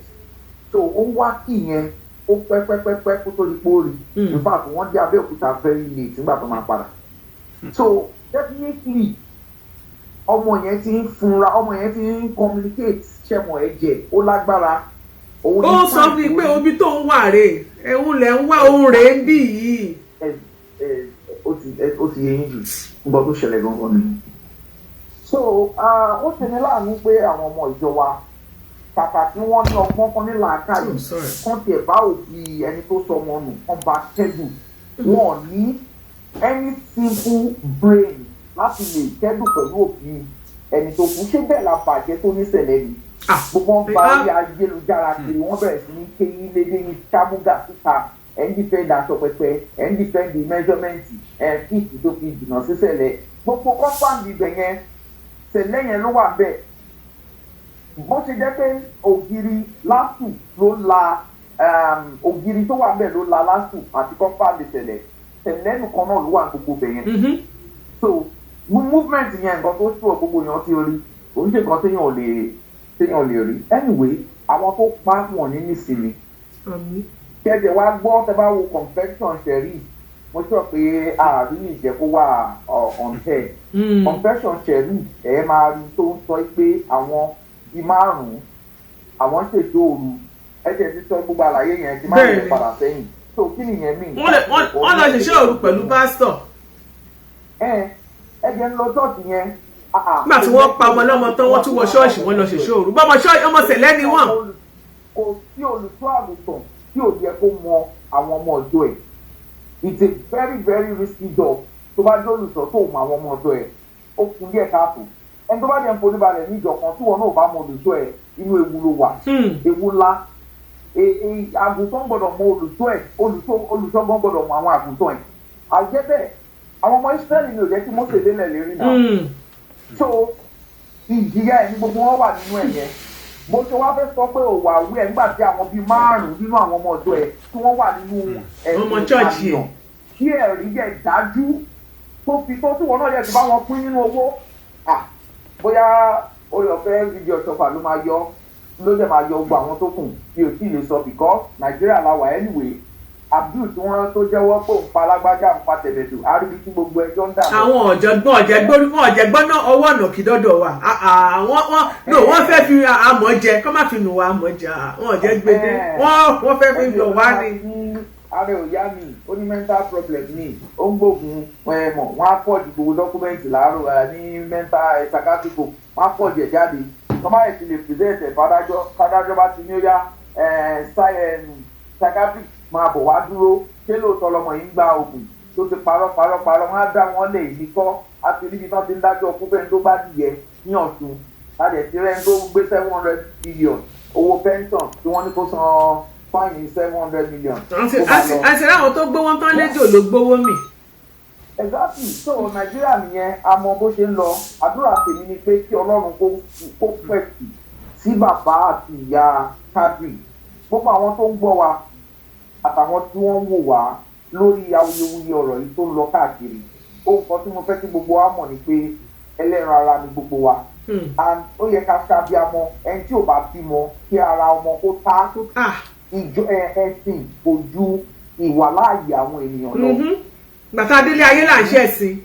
so ó wá kí yẹn, ó pẹ́ pẹ́ pẹ́ pẹ́ kó tó di pórí. In fact, wọ́n dé Abẹ́òkúta very late nígbà tó máa padà. So definitely ọmọ yẹn ti ń funra, ọmọ yẹn ti ń communicate. Ṣẹmọ, ẹ̀jẹ̀ ó lágbára. Òun ní Ó sọ fún mi time pé tó ní- omi tó ń wà rèé, ẹ̀hún lẹ̀ ń wá òun rèé ń bì yìí. Ẹ ẹ, ó ti yé yín jù. Nǹkan tó ṣẹlẹ̀ gangan ni. So ó ṣe ní láàánú pé àwọn ọmọ ìjọ wa, kàkà tí wọ́n ní ọgbọ́n kan ní làákàyè Oh, sorry. kán tiẹ̀ bá òbí ẹni tó sọ ọmọ nù, kán bá kẹ́dùn, wọn ò ní any simple brain láti lè kẹ́dùn pẹ̀lú òbí ẹni tó kú. Ṣé bẹ́ẹ̀ la bàjẹ́ tó ní ṣẹlẹ̀ ni? Ah, Gbogbo wọn gba ah. orí ayélujára kiri, wọ́n bẹ̀rẹ̀ sí ní kéyí lédè ní sámúgà síta. Ẹ̀ ń defend aṣọ pẹpẹ, ẹ̀ ń defend measurement, ẹ̀ fíìsì tó fi jìnnà sísẹ̀lẹ̀. Gbogbo compound ibẹ̀ yẹn, sẹ̀lẹ̀ yẹn ló wà bẹ́ẹ̀. Bó ṣe jẹ́ pé ògiri LASU ló la ògiri tó wà bẹ́ẹ̀ ló la LASU àti compound sẹ̀lẹ̀ sẹ̀lẹ̀ nìkan náà ló wà gbogbo bẹ̀ yẹn. So movement yẹn, nǹkan tó ṣùọ́ gbogbo èèyàn ti rí, kò ń ṣe nǹkan téèyàn lè rí. Anyway, àwọn tó pa wọn ní nísìnyí. Àmín. Kẹ́jẹ̀ wá gbọ́, tẹ́ bá wo confession Sheriff, mo sọ pé àárín ìjẹ́ kó wà on air. Confession Sheriff, ẹ̀ máa rí tó ń sọ pé àwọn bíi márùn-ún àwọn ṣètò òru. Ẹ jẹ́ ti sọ gbogbo àlàyé yẹn ti máa ń Bẹ́ẹ̀ni. padà sẹ́yìn. So kí nìyẹn mean? Wọ́n lọ ṣiṣẹ́ òru pẹ̀lú pásítọ̀. Ẹ jẹ́ ń lọ ṣọ́ọ̀ṣì yẹn. Ah, ah. Nígbà tí wọ́n pa ọmọ lọ́mọ tán, wọ́n tún wọ ṣọ́ọ̀ṣì, wọ́n lọ ṣiṣẹ́ òru bọ́mọ ṣọ́ọ̀ṣì. Ọmọ sẹ̀lẹ̀ ni wọ́n. Kò sí olùṣọ́ àgùntàn tí ò yẹ kó mọ àwọn ọmọ ọjọ́ ẹ̀. It's a very very risky job. Tó bá jẹ́ olùṣọ́ tó mọ àwọn ọmọ ọjọ́ ẹ̀, ó kún díẹ̀ káàtó. Ẹni tó bá jẹ́ ń forí balẹ̀ ní ìjọ kan tí wọn náà bá mọ olùṣọ́ ẹ̀, inú ewu ló wà. Ewu ńlá. Àgùntàn gbọ́dọ̀ mọ olùṣọ́ ẹ̀, olùṣọ́ gan gbọ́dọ̀ mọ àwọn àgùntàn ẹ̀. Àjẹ́ bẹ́ẹ̀, àwọn ọmọ Ísírẹ́lì ni ò jẹ́ kí Mósè lélẹ̀ lérí náà. So ìjìyà ẹ̀ ní gbogbo wọn wà nínú ẹ̀ yẹn. Bó ṣe wá fẹ́ sọ pé òwò àwí ẹ̀ nígbà tí àwọn bíi márùn-ún nínú àwọn ọmọ ọ̀dọ́ ẹ̀ tí wọ́n wà nínú ẹ̀sùn Ọmọ church yẹn. ìpànìyàn, kí ẹ̀rí yẹ dájú tó fi tó tí wọn náà yẹ ti bá wọn pín nínú owó. Ah, bóyá orí ọ̀fẹ́ fídíò ṣọfà ló máa yọ, ló dẹ̀ máa yọ gbogbo àwọn tó kù, mi ò tí ì lè sọ because Nàìjíríà la wà. Anyway, Abdul tí wọ́n tó jẹ́wọ́ pé òun pa alágbájá, òun pa tẹ̀bẹ̀tù, àríbi tí gbogbo ẹjọ́ ń dà lọ. Àwọn ọ̀jọ̀gbọ́n ọ̀jẹ̀gbọ́n náà ọwọ́ ọ̀nà kì dọ́dọ̀ wa. Ah, ah, wọ́n no, wọ́n fẹ́ fi àmọ́ jẹ kọ́ má fi nù wá àmọ́ jẹ. Ah, wọ́n jẹ́ gbédé, wọ́n fẹ́ fi lọ̀ wá ni. Ààrẹ ò yá mi, ó ní mental problem ní, ó ń gbógun ẹ mọ̀, wọ́n á pọ̀ ju gbogbo document láàárọ̀ ẹ ní mental ẹ psychiatric, wọ́n á pọ̀ jù ẹ̀ jáde. Wọ́n má yẹ ti lè present ẹ̀ fàdájọ́, fàdájọ́ bá ti ní ó yá ẹ psychiatric máa bọ̀ wá dúró, ṣé lóòótọ́ lọmọ yìí ń gba oògùn? tó ti parọ́ parọ́ parọ́, wọ́n á dá wọn lè ní kọ́. A ti ríbi tán ti ń dájọ́ kú fẹ́ni tó bá dìyẹ ní Ọ̀ṣun, láti ẹ̀ ti rẹ́ni tó gbé 700 billion owó pension tí wọ́n ní kó san fine 700 million. Àti ráwọn tó gbówó tán léjò ló gbówó mì. Exactly. So Nàìjíríà nìyẹn, a mọ bó ṣe ń lọ. Àdúrà tèmi ni pé kí Ọlọ́run kó pẹ̀tù sí bàbá àti ìyá Quadri, gbogbo àwọn tó ń gbọ́ wa àtàwọn tí wọ́n ń wò wá lórí awuyewuye ọ̀rọ̀ yìí tó ń lọ káàkiri. Ohun kan tí mo fẹ́ kí gbogbo wa mọ̀ ni pé ẹlẹ́ran ara ni gbogbo wa and ó yẹ ká ṣàbíamọ. Ẹni tí ò bá bímọ, kí ara ọmọ kó tá. Ìjọ ẹ̀sìn kò ju ìwàláàyè àwọn ènìyàn lọ. Gbàtà délé ayé là ń ṣe ẹ̀sìn.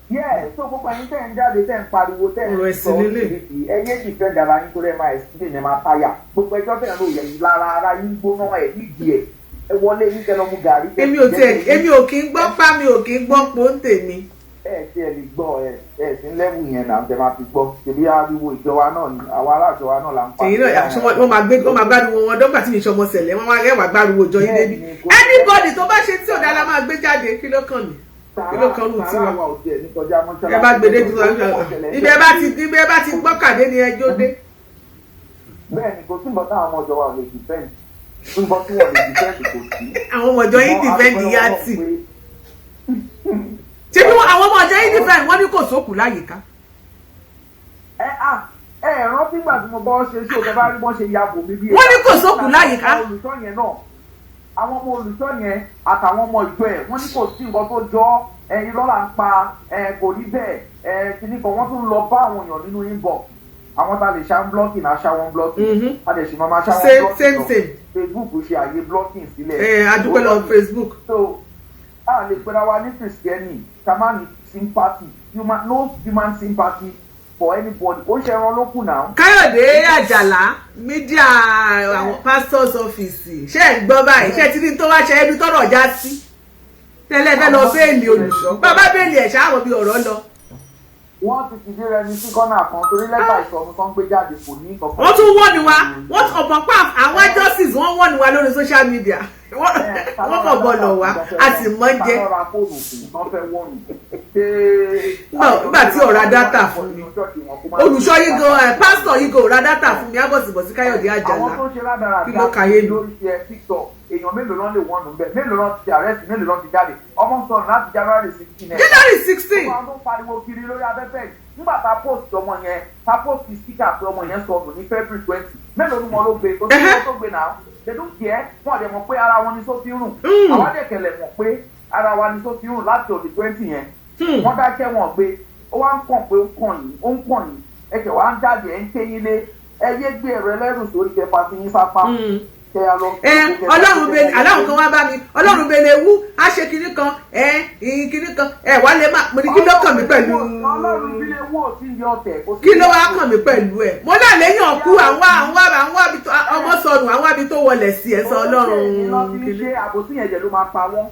Yeah, so gbogbo ẹ̀yin tẹ́ ń jáde, tẹ́ ń pariwo, tẹ́ ń sọ oríṣiríṣi, ẹ yé defend ara yín torí ẹ máa explain, ẹ máa táyà. Gbogbo ẹjọ́ tẹ́ ń rò yẹn lára ara yín gbóná ẹ̀ nídìí ẹ̀, ẹ wọlé yín, kẹ́ lọ mu gàrí. Èmi ò tiẹ̀, èmi ò kí ń gbọ́ pa, mi ò kí ń gbọ́ pọ́ńtè mi. Ẹ tí ẹ lè gbọ́, ẹ sí level yẹn náà tẹ máa fi gbọ́. Ṣèbí ariwo ìjọba náà ni àwọn ará ìjọba náà là ń pa. Èyí náà wọ́n máa gbé, wọ́n máa gbáriwo wọn dọ́gba tí mi ṣọmọ sẹ̀lẹ̀, wọ́n máa rẹwà gbáriwo ìjọ yín débi. Anybody tó bá ṣe tí ò dára máa gbé jáde. Kí ló kàn mí? Kí ló kàn lù tiwa? Ẹ bá gbèdé ju ibi ẹ bá ti gbọ́kàdé ni ẹjọ́ dé. Bẹ́ẹ̀ni, kò sí nǹkan táwọn ọmọ ìjọba ò lè defend, nǹkan tí wọ́n lè defend kò sí. Àwọn ọmọ ìjọ yín defend yá tì ṣé bí àwọn ọmọ ìjọ yín defend, wọ́n ní kò sókù láyìíká. Ẹ à ẹ rántí gbà tí mo bọ́ ṣe ṣó, tẹ bá rí bọ́n ṣe ya bò mí bí. Wọ́n ní kò sókù láyìíká. Olùṣọ́ yẹn náà, àwọn ọmọ olùṣọ́ yẹn àtàwọn ọmọ ìjọ ẹ̀, wọ́n ní kò sí nǹkan tó jọ ẹ, irọ́ là ń pa ẹ, kò rí bẹ́ẹ̀ ẹ kíní kan. Wọ́n tún lọ bá àwọn èèyàn nínú inbox. Àwọn tá a lè ṣá ń blocking náà, ṣá wọn blocking, a lè ṣì máa ṣá wọn blocking. Same same. Facebook ṣe àyè blocking sílẹ̀. Ẹ adúpẹ́ lọ Facebook. So a lè pera wa ní Kristẹni ká má ní sympathy, human, no human sympathy for anybody. Ó ṣe ẹran ló kù náà. Káyọ̀dé Àjàlá, media àwọn pastors office, ṣé ẹ̀ ń gbọ́ báyìí? Ṣé ti ní tó wá ṣe ẹbí tọ́rọ̀ já sí tẹ́lẹ̀ fẹ́ lọ bail olùṣọ́? Bàbá bail ẹ̀ ṣáà wọ́n bí ọ̀rọ̀ lọ. Wọ́n ti fìdí rẹmi sí kọ́nà kan torí lẹ́tà ìsọnù tó ń gbé jáde kò ní kankan. Wọ́n tún wọ́n ní wa, wọ́n ọ̀pọ̀ pa àwọn justice, wọ́n wọ́n ní wa lórí social media, wọ́n kàn bọ̀ wá, a sì mọ́ jẹ́. Ta ló ra fóònù fún tán fẹ́ wọ́nù? Nígbà tí ọ̀rá data fún mi, olùṣọ́ yìí gan ẹ̀, pásítọ̀ yìí gan ọ̀rá data fún mi, ábọ̀sibọ̀sí Káyọ̀dé Àjàlá. Àwọn tó ṣe rádaràda Kí ló kàyé mi? lórí ṣe TikTok, èèyàn mélòó ló lè wọ́nù bẹ́ẹ̀? Mélòó ló ti arrest? Mélòó ló ti jáde? Ọmọ sọ̀rọ̀ láti January 16. January 16. Àwọn tó ń pariwo kiri lórí afẹ́fẹ́ yìí, nígbà tá a post ọmọ yẹn, tá a post sticker pé ọmọ yẹn sọnù ní February 20, mélòó ni wọn ló gbé? Kò sí wọn tó gbé náà. They don't care. Wọn dẹ̀ mọ̀ pé ara wọn ni só ti ń rùn. Àwọn dẹ̀ kẹlẹ̀ mọ̀ pé ara wa ni só ti ń rùn láti òdì 20 yẹn. Wọ́n dákẹ́, wọn gbé. Ó wá ń kàn pé ó ń kàn yín, ó ń kàn yín, ẹsẹ̀ wá ń jáde, ẹ̀ ń ké yín lé. Ẹ yé gbé ẹ̀rọ ẹlẹ́rù sórí kẹfà sí yín sápá. Kẹ ya lọ. Ẹ Ọlọ́run bẹ, aláwọ̀ kan wá bá mi, Ọlọ́run bẹ lè wú á ṣe kinní kan, ẹ ìyìn kinní kan, ẹ wá lè má mo ní kí ló kàn mí pẹ̀lú. Ọlọ́run bí lè wú òsì yọ ọ̀tẹ̀. Kò sí. Kí ló wá kàn mí pẹ̀lú ẹ̀? Mo náà lẹ́yìn ọ̀kú àwọn àbí tó ọmọ sọnù, àwọn àbí tó wọlé sí ẹ̀ sọ Ọlọ́run. Lọ sí ṣe àbòsí yẹn jẹ ló máa pa wọ́n,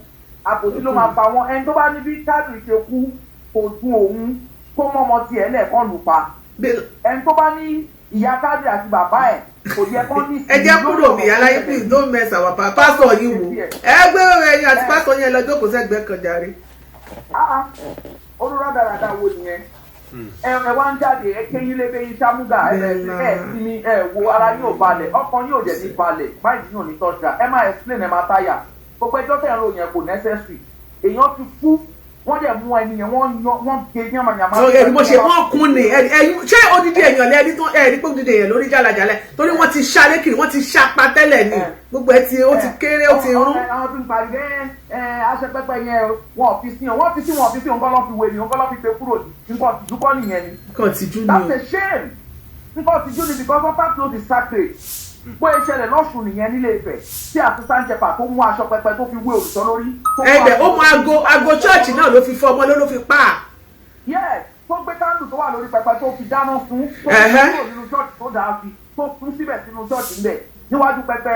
àbòsí ló máa pa wọ́n. Ẹni tó bá ní bí Kádùn ṣe kú kò dùn òun, kó mọ́mọ́ tiẹ̀ lẹ́ẹ̀kan lù pa. Ẹni tó bá ní ìyá Kádùn àti bàbá ẹ̀ kò yẹ kán ní. Ẹ jẹ́ kúrò mi aláyé, please don't mess our pastor yìí wò. Ẹ gbé ẹyin àti pastor yẹn lọ jókòó sẹ́gbẹ̀ẹ́ kan jàre. Olùràdàràdà wo nìyẹn? Ẹ wá ń jáde, ẹ kéyín lébé yín sámúgà, ẹ ẹ sinmi, ẹ wo ara yóò balẹ̀, ọkàn yóò dẹ̀ ní balẹ̀ báyìí, yóò ní tọ́jà. Ẹ máa explain, ẹ máa táyà. Gbogbo ẹjọ́ tẹ̀ ń ro yẹn kò necessary. Èèyàn ti kú, wọ́n dẹ̀ mú ẹni yẹn, wọ́n yan, wọ́n gé yánmayànmá. Ẹni mo ṣe wọ́n kún ni ẹyin. Ṣé odidi èèyàn lẹ́ni tó ẹ rí pé odidi èèyàn lórí jàlàjàlẹ̀ torí wọ́n ti ṣá lékiri, wọ́n ti ṣá pa tẹ́lẹ̀ ni, gbogbo ẹ ti ó ti kéré, ó ti rún. Àwọn tí ń parí ẹ ẹ aṣẹ pẹpẹ yẹn, wọn ò fi sí wọn, fi sí wọn, fi sí wọn kọ́ lọ́ fi wé ni wọn kọ́ lọ́ fi gbé kúrò ní nǹkan tìjú kọ́ nìyẹn ni. Nǹkan tìjú ni o. That's a shame. Nǹkan tìjú ni because upper clothes is sacred. Bóyá ìṣẹ̀lẹ̀ lọ́sùn nìyẹn nílé Ifẹ̀ tí assistant shepherd tó mú aṣọ pẹpẹ tó fi wé olùṣọ́ lórí. Ẹ̀ẹ́dẹ̀ ó mú aago church náà ló fi fọ́ ọmọ ló fi pa á. Yes, tó gbé candle tó wà lórí pẹpẹ tó fi dáná sun, tó fi kúrò nínú church, tó dáa fi tó fún síbẹ̀ sínú church ńbẹ̀ níwájú pẹpẹ,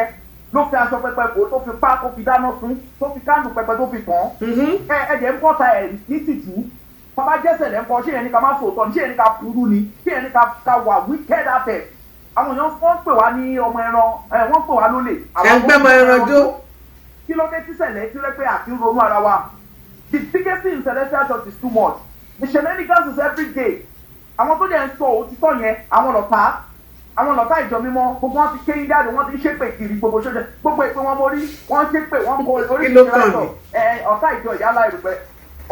ló fi aṣọ pẹpẹ bò, tó fi pa, tó fi dáná sun, tó fi candle pẹpẹ tó fi tàn. Ẹ ẹ̀jẹ̀ ń kọ́ta ẹ̀ ní tìjú. Bàbá jẹ́sẹ̀ lẹ́ ń kọ́. Ṣé yẹn ní ká má sòótọ́ ni? Ṣé yẹn ní ká burú ni? Ṣé yẹn ní ká wà wicked hearted? Àwọn èèyàn wọ́n pè wá ní ọmọ ẹran ẹ, wọ́n pè wá lólè. Ẹ̀ ń gbẹ́mọ ẹran jó. Kí ló dé tíṣẹ̀lẹ̀ kí ló pé àti ronú ara wa? The biggest thing in Celestial Church is too much. The shenanigans is every day. Àwọn tó dẹ̀ ń sọ òtítọ́ yẹn, àwọn lọ̀tá ìjọ mímọ́, gbogbo wọn ti kéyìn jáde, wọ́n ti ń ṣépè kiri gbogbo ṣọ́ṣẹ́, gbogbo ìpè wọn mórí, wọ́n ń ṣépè, wọ́n kọ Kí ló kàn mí? Ẹ ọ̀tá ìjọ ìyálà ìrùpẹ̀,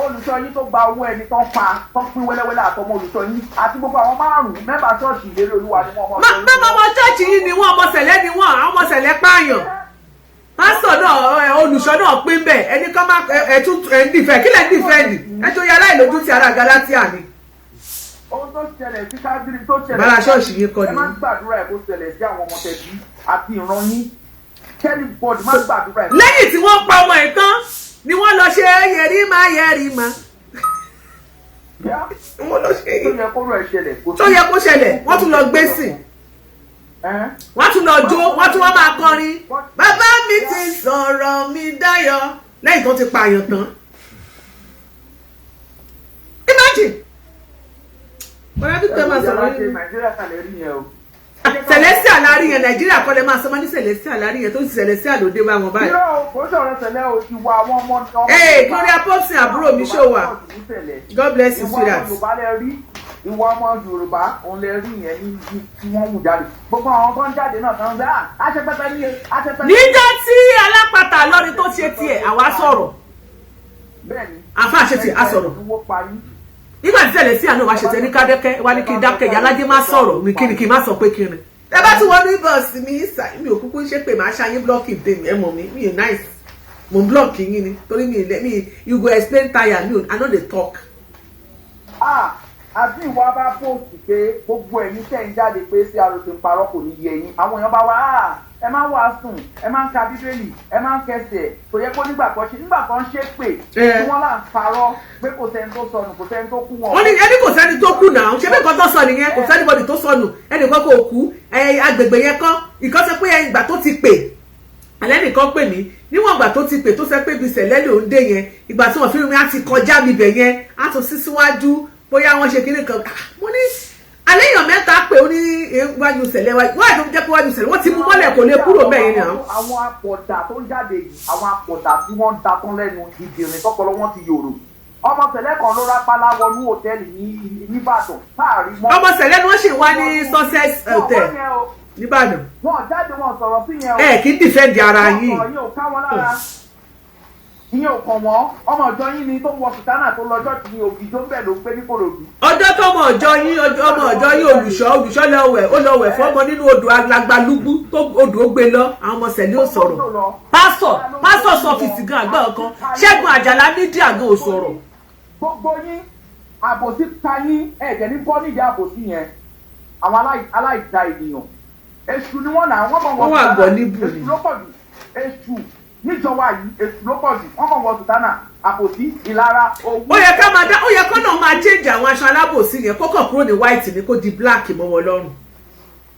olùṣọ́ yín tó gba owó ẹni tán pa tán pín wẹ́lẹ́wẹ́lẹ́, àtọmọ olùṣọ́ yín àti gbogbo àwọn márùn-ún mẹ́fà ṣọ́ọ̀ṣì Ìlérí Olúwa ni wọ́n mọ̀. Má ọmọ church yìí ni wọ́n, ọmọ sẹ̀lẹ̀ ni wọ́n, àwọn ọmọ sẹ̀lẹ̀ pààyàn. Pásítọ̀ náà ẹ, olùṣọ́ náà pín bẹ́ẹ̀. Ẹni kan má ẹ tún ẹ ń dìfẹ́, kí lẹ̀ ń defend? Ẹ tó yẹ aláìlójú ti ara Galatia ni. Ohun tó ṣẹlẹ̀ sí Kádírì tó ṣẹlẹ̀ Bára ṣọ́ọ̀ṣì yín kọ́ ẹ ni. má gbàdúrà ẹ̀ kó ṣẹlẹ̀ sí àwọn ọmọ tẹ̀bí àti ìran yín. Kẹ́lí bọ́ọ̀dù má gbàdúrà ẹ̀. Lẹ́yìn tí wọ́n pa ọmọ ẹ̀ tán ni wọ́n lọ ṣe yẹ̀rí má yẹ̀rí má. Yeah. Wọ́n lọ ṣe Tó yẹ kó rẹ̀ ṣẹlẹ̀ kó tó yẹ kó ṣẹlẹ̀, wọ́n tún lọ gbé sìn, Ẹ́. wọ́n tún lọ jó, wọ́n tún wọ́n máa kọrin, "Bàbá mi ti sọ̀rọ̀ mi dáyọ̀," lẹ́yìn tó ti pààyàn tán. Imagine, bọ́lá dúpẹ́ máa sọ̀rọ̀ Ṣe yín. Nàìjíríà kalẹ̀ rí yẹn o. Celestial lárí yẹn, Nàìjíríà kọ́ lẹ máa sọ mọ́ ní Celestial lárí yẹn, tó ti Celestial ló dé bá wọn báyìí. Irọ́ o, kò sọ̀rọ̀ sẹ̀lẹ̀ o, ìwà àwọn ọmọ. Hey, Gloria Popson, àbúrò mi, ṣó wà? God bless you, Ìwà ọmọ sweetheart. Yorùbá lẹ rí, ìwà ọmọ Yorùbá òun lẹ rí yẹn ní tí wọ́n mú jáde. Gbogbo àwọn tó ń jáde náà tán ń bẹ́ àṣepẹ́pẹ́ ní àṣepẹ́pẹ́. Níjọ́ tí alápatà lọ́rin tó ṣe tiẹ̀, àwa sọ̀rọ̀. Bẹ́ẹ̀ni. Àfa ṣe tiẹ̀, a sọ̀rọ̀. Owó pa yín. Nígbà tí Celestial náà wá ṣe tiẹ̀ ní kádẹ́kẹ́ wá ní kí n dákẹ́, ìyá alájẹ́ má sọ̀rọ̀ mi, kí ni kí n má sọ pé kí ni. Ẹ bá tún wọnú bọ́ọ̀sì mi, mi ò kúkú ṣe pé màá ṣayín blocking tèmi. Ẹ mọ̀ mi, mi ò nice, mo ń block yín ni torí mi ilẹ̀ mi. You go explain tire mi ò, I no dey talk. Ah, àti ìwà bá post pé gbogbo ẹ̀yin tẹ̀ ń jáde pé CRO ti ń parọ́, kò ní yẹ yín. Àwọn èèyàn bá wá, ah, ẹ máa ń wàásùn, ẹ máa ń ka Bíbélì, ẹ máa ń kẹsẹ̀, kò yẹ kó nígbà kan ṣe nígbà kan ṣe pé tí wọ́n là ń parọ́ pé kò sẹ́ni tó sọnù, kò sẹ́ni tó kú wọn. Wọ́n ní ẹni kò sẹ́ni tó kú náà. Ṣé bí nǹkan tó sọ nìyẹn? Kò sẹ́ni bọ́dì tó sọnù, ẹnìkan kò kú. Ẹ agbègbè yẹn kọ́ ìkan sọ pé ìgbà tó ti pè alẹ́ nìkan pè mí, níwọ̀n ìgbà tó ti pè tó sọ pé ibi sẹ̀lẹ́ ló ń dé yẹn, ìgbà tí wọ́n fi mi á ti kọjá mi bẹ̀ yẹn, á tún sí síwájú, bóyá wọ́n ṣe kinní kan. Ah, mo ní alẹ́ èèyàn mẹ́ta pé ó ní wájú sẹ̀lẹ̀ wájú tó jẹ́ pé wájú sẹ̀lẹ̀ wọ́n ti mú mọ́lẹ̀, kò lè kúrò bẹ́ẹ̀ yẹn náà. Àwọn apọ̀dà tó ń jáde yìí, àwọn apọ̀dà tí wọ́n ń da tán lẹ́nu ìdìrín tọpọlọ wọn ti yòrò. Ọmọ sẹ̀lẹ̀ kan ló rápálá wọnú hòtẹ́ẹ̀lì ní Nìbàdàn táàrí mọ́. Ọmọ sẹ̀lẹ̀ ni wọ́n sì wá ní Success Hotel nìbàdàn. Wọn jáde, wọn sọ̀rọ̀ sí yẹn o. Ẹ kì í defend ara yín. Wọn sọ̀rọ̀, yín ò ká wọn lára, ìyẹn ò kàn wọ́n. Ọmọ ọjọ́ yín ni tó ń wọ sùtánà tó lọ jọ́ọ̀tì ní Ògìjó ń bẹ̀ ló ń gbé ní Kòròdú. Ọjọ́ tó ọmọ ọjọ́ yín, ọmọ ọjọ́ yín, olùṣọ́ lọ wẹ̀, ó lọ wẹ̀ fọ́mọ nínú odò alagbalúgbú tó odò ó gbé lọ. Àwọn ọmọ sẹ̀lẹ̀ ò sọ̀rọ̀. Pásítọ̀ sọfìsì gan àgbà kan, Ṣẹ́gun Àjàlá mídíà gan ò sọ̀rọ̀. Gbogbo yín, àbòsí ta yín, ẹ̀jẹ̀ ní bọ́ nídìí àbòsí yẹn. Àwọn aláìda ènìyàn, èṣù ni wọ́n náà wọ́n kàn wọ Wọ́n wà sùtánà. gọ̀líbù ni. Èṣù ló pọ̀ jù, èṣù níjọba yìí, èṣù ló pọ̀ jù. Wọ́n kàn wọ sùtánà, àbòsí, ìlara, owó. Ó yẹ ká máa dá, ó yẹ kó náà máa change àwọn aṣọ alábòsí yẹn, kó kàn kúrò ní white ní kó di black mọ́ wọn lọ́rùn.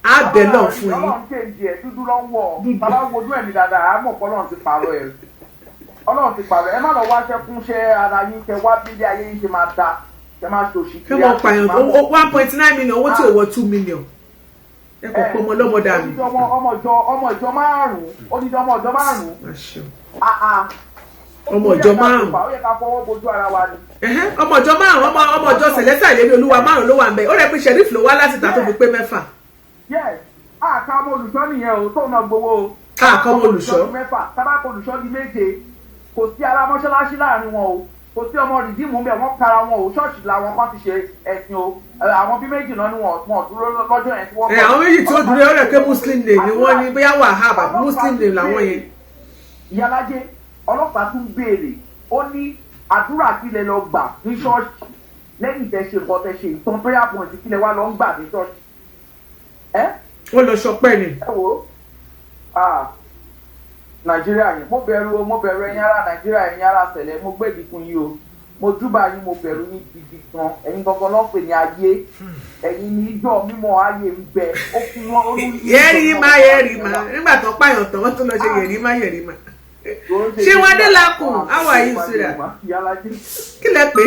Á bẹ̀ lọ́n fún yín. Ọlọ́run change ẹ̀, dúdú ló ń wọ̀. Bàbá wojú ẹ̀mí dáadáa, àmọ́ pé Ọlọ́run ti pààrọ̀ ẹ̀, Ọlọ́run ti pààrọ̀ ẹ̀. Má lọ wáṣẹ́ kúnṣẹ́ ara yín, kẹ wá bí ilé ayé yín ṣe máa da, kẹ máa ṣòṣì. Kí wọ́n pààyàn 1.9 million, owó tí ò wọ 2 million, ẹ kò pọ̀ ọmọ ọlọ́mọ dànù. Odidi ọmọ ìjọ márùn-ún, odidi ọmọ ìjọ márùn-ún. Má ṣeun. Ah, ah. Ọmọ ìjọ márùn-ún. Ó yẹ ká fọwọ́ bojú ara wa ni. Ẹ̀hẹ́n, ọmọ ìjọ márùn, ọmọ ìjọ Celestial Ìlérí Olúwa márùn ló wà ń bẹ. Ó rẹ pé Sheriff ló wá láti ta tó fi pé mẹ́fà. Yes, àká ọmọ olùṣọ́ nìyẹn o, tóun náà gbowó o. Àká ọmọ olùṣọ́. Di mẹ́fà, tábàkọ̀ olùṣọ́ di méje. Kò sí ara mọ́ṣáláṣí láàrin wọn o, kò sí ọmọ Redeem bẹ́ẹ̀, wọ́n para wọn o. Ṣọ́ọ̀ṣì làwọn kan ti ṣe ẹ̀sìn o. Àwọn bí méjì náà ni wọ́n dúró lọ́jọ́ yẹn tí wọ́n. Ẹ àwọn méjì tí ó dúró, ó rẹ pé Muslim name ni wọ́n ní, bóyá Wahab àbí Muslim name làwọn yẹn. Ìyálájé, ọlọ́pàá tún béèrè, ó ní àdúrà kílẹ̀ lọ gbà ní ṣọ́ọ̀ṣì lẹ́yìn tẹ́ ṣe nǹkan tẹ́ ṣe ìtàn, prayer point kílẹ̀ wá lọ ń gbà ní ṣọ́ọ̀ṣì. Ẹ Wọ́n lọ sọpẹ́ ni. Ẹ wo, ah, Nàìjíríà yẹn, mo bẹ̀rù o, mo bẹ̀rù ẹ̀yin ará Nàìjíríà, ẹ̀yin ará sẹ̀lẹ̀. Mo gbé ìdìkún yín o, mo júbà yín, mo bẹ̀rù yín gidi gan. Ẹ̀yin gangan ló ń pè ní ayé, ẹ̀yin ní ìjọ mímọ́, ayé ń bẹ, ó fún wọn ó ní. Yẹ́rì má, yẹ́rì má. Nígbà tó pààyàn tán, wọ́n tún lọ ṣe yẹ̀rì má, yẹ̀rì má. Ṣé wọn dé lakùn? How are you, sweetheart? Ìyálájé. Kí lẹ pé?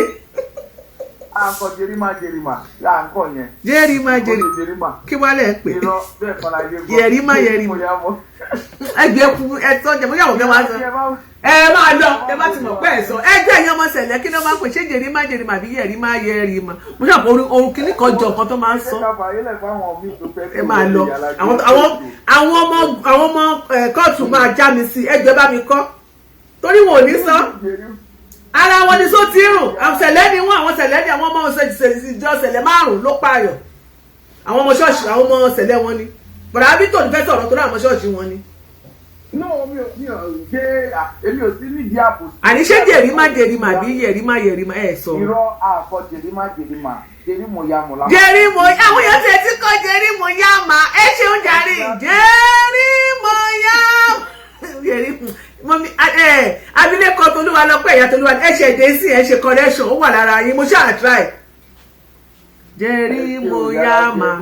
À ń kọ jerima jerima là ń kọ yẹn. Jerima Jerima. jeri Jerima. Kí wàá lẹ̀ pé? Irọ́, bẹ́ẹ̀ kọ́ la yé gbọ́. Yẹ̀rìmá, yẹ̀rìmá. Mo yá mọ́. Ẹgbẹ́ kú ẹtọ́ jẹ bóyá àwọn ọ̀gá wa sọ. Ẹ máa lọ, ẹ bá ti mọ̀ pé ẹ sọ. Ẹgbẹ́ ẹ̀yin ọmọ sẹ̀lẹ̀, kí ni wọ́n máa ń pè? Ṣé jerima jerima àbí yẹ̀rìmá yẹ̀rìmá? Mo ṣàpọ̀ orun kìíní kan jọ nǹkan tó máa ń sọ. Ẹ máa lọ, àwọn ọmọ kóòtù máa já mi sí. Ẹgbẹ́ bá mi kọ́ torí wọn ò ní sọ ara wọn ni só ti rùn. Àwọn sẹ̀lẹ̀ ni wọ́n, àwọn sẹ̀lẹ̀ ni àwọn ọmọ ìjọ sẹ̀lẹ̀ márùn ló pààyàn. Àwọn ọmọ ṣọ́ọ̀ṣì, àwọn ọmọ sẹ̀lẹ̀ wọn ni bọ̀dà Victor ní fẹ́ sọ̀rọ̀ torí àwọn ṣọ́ọ̀ṣì wọn ni. No, mi ò ṣe, èmi ò sí nídìí àpò. Àní ṣé jerima jerima àbí yẹ̀rìmá yẹ̀rìmá? Ẹ̀ sọ. Irọ́, àkọ jerima jerima, jerimo ya mo la. Jerimo, àwọn èèyàn tiẹ̀ ti kọ́ jerimo yá ma. Ẹ ṣeun jàre, jerimo yá yẹ̀rìmọ mọ́mí ẹ abilékọ Tolúwa lọ́pẹ́, ìyá Tolúwa, ẹ ṣe èdè sí, ẹ ṣe correction, ó wà lára yín. Mo ṣáà try jerimo yá ma.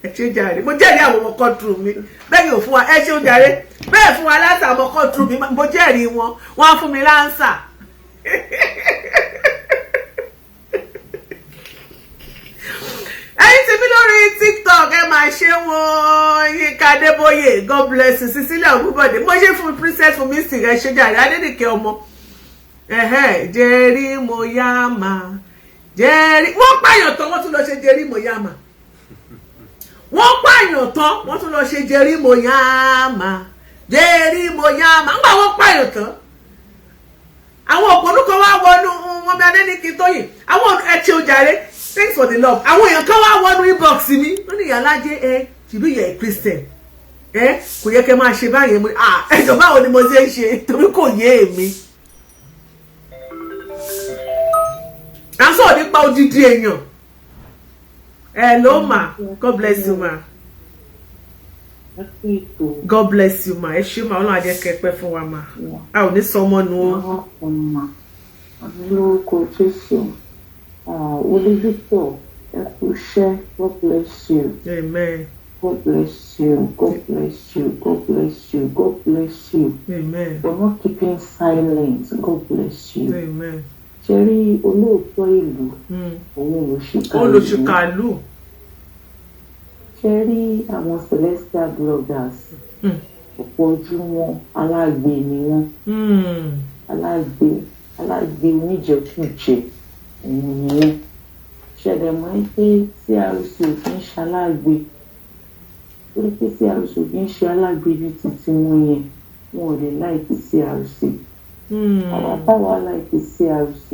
Ẹ ṣe jàre, mo jẹ́rìí àwọn ọmọ kọ́tù mi bẹ́ẹ̀ yóò fún wa. Ẹ ṣeun jàre, bẹ́ẹ̀ fún wa láǹsà. Ọmọ kọ́tù mi, mo jẹ́rìí wọn, wọ́n á fún mi láǹsà. Ẹ̀yin tí mi lórí TikTok, ẹ máa ṣe wọn. Yínká Adébóyè, God bless you. Cecilia Ògúnbọ̀dé, mo ṣe fún Princess fún mi sì. Ẹ ṣe jàre. Adénìkẹ́ ọmọ jẹ́rí mo yá ma jẹ́rí. Wọ́n pààyàn tán, wọ́n tún lọ ṣe jẹ́rí mo yá ma. Wọ́n pààyàn tán, wọ́n tún lọ ṣe jẹ́rí mo yá ma, jẹ́rí mo yá ma. Ńgbà wọ́n pààyàn tán, àwọn òpònú kan wá wọnú wọn bí Adéníkì Tóyìn àwọn. Ẹ ṣe ojàre, thanks for the love. Àwọn èèyàn kan wá wọnú inbox mi, wọ́n ní, "Ìyálájẹ ẹ ṣìbí yẹ Christian, ẹ kò yẹ kẹ́ máa ṣe báyẹn." Mo ah, ẹjọ, báwo ni mo ṣe ń ṣe? Torí kò yé èmi. À ń sọ̀rọ̀ nípa odidi èèyàn. Hello ma, God bless you ma. God bless you ma. Ẹ ṣé ma, Ọlọ́run á jẹ́ kẹ́ pẹ́ fún wa ma. A ò ní sọ ọmọ nù o. Lórúkọ Jésù, Wọlé Victor, ẹ kú iṣẹ́. God bless you. Amen. God bless you. God bless you. God bless you. God bless you. Amen. For not keeping silent. God bless you. Amen. Ṣe rí olóòótọ́ ìlú, òun lòṣìkà ìlú. Olùṣìkàlù. Ṣe rí àwọn celestial bloggers, ọ̀pọ̀ ojú wọn, alágbe ni wọ́n. Alágbe, alágbe oníjẹkújẹ òun ni wọ́n. Ṣẹlẹ̀ mọ́ ẹ pé CRC ò kí ń ṣe alágbe, torí pé CRC ò kí ń ṣe alágbe bíi titi wọn yẹn, wọn ò lè like CRC. Àwa táwa like CRC,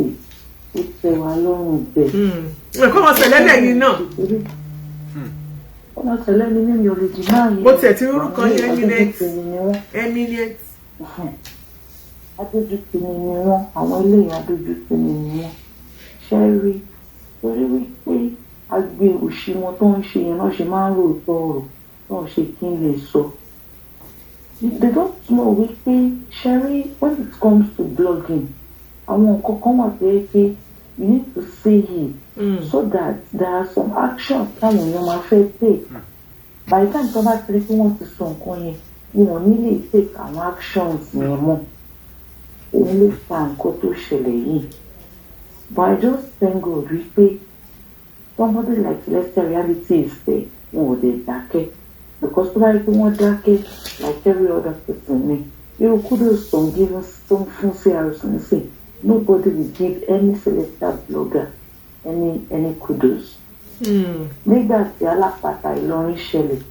ó tẹ́ wa lọ́rùn bẹ́ẹ̀. Ẹ̀kọ́ wọn sẹ̀lẹ̀ lẹ́yìn náà. Ọmọ tẹ̀lé ni mímí ò lè dì náà yẹn. Mo tiẹ̀ ti rúkọ yẹn, eminent. Adójútì ni wọ́n. Eminent. Adójútì ni wọ́n, àwọn eléyìí, adójútì ni wọ́n. Ṣe rí torí wípé agbe òṣì wọn tó ń ṣe yẹn náà ṣe máa ń rò tọrọ náà ṣe kí n lè sọ. They don't know wípé, ṣe rí, when it comes to blogging, àwọn nǹkan kan wà tó yẹ pé you need to say it so that there are some actions táwọn èèyàn máa fẹ́ take. By the time tó bá ti rí pé wọ́n ti sọ nǹkan yẹn, wọn ò ní lè take àwọn actions yẹn mọ́. Òun ló fa nǹkan tó ṣẹlẹ̀ yìí. But I just thank God wípé somebody like Celestial Reality is there. Wọn ò lè dákẹ́, because tó bá yẹ pé wọ́n dákẹ́ like every other person ni, irú kudos tó ń give, tó ń fún CRC nísìn, nobody will give any celestial blogger any kudos. Nígbà tí alápàtà Ìlọrin ṣẹlẹ̀,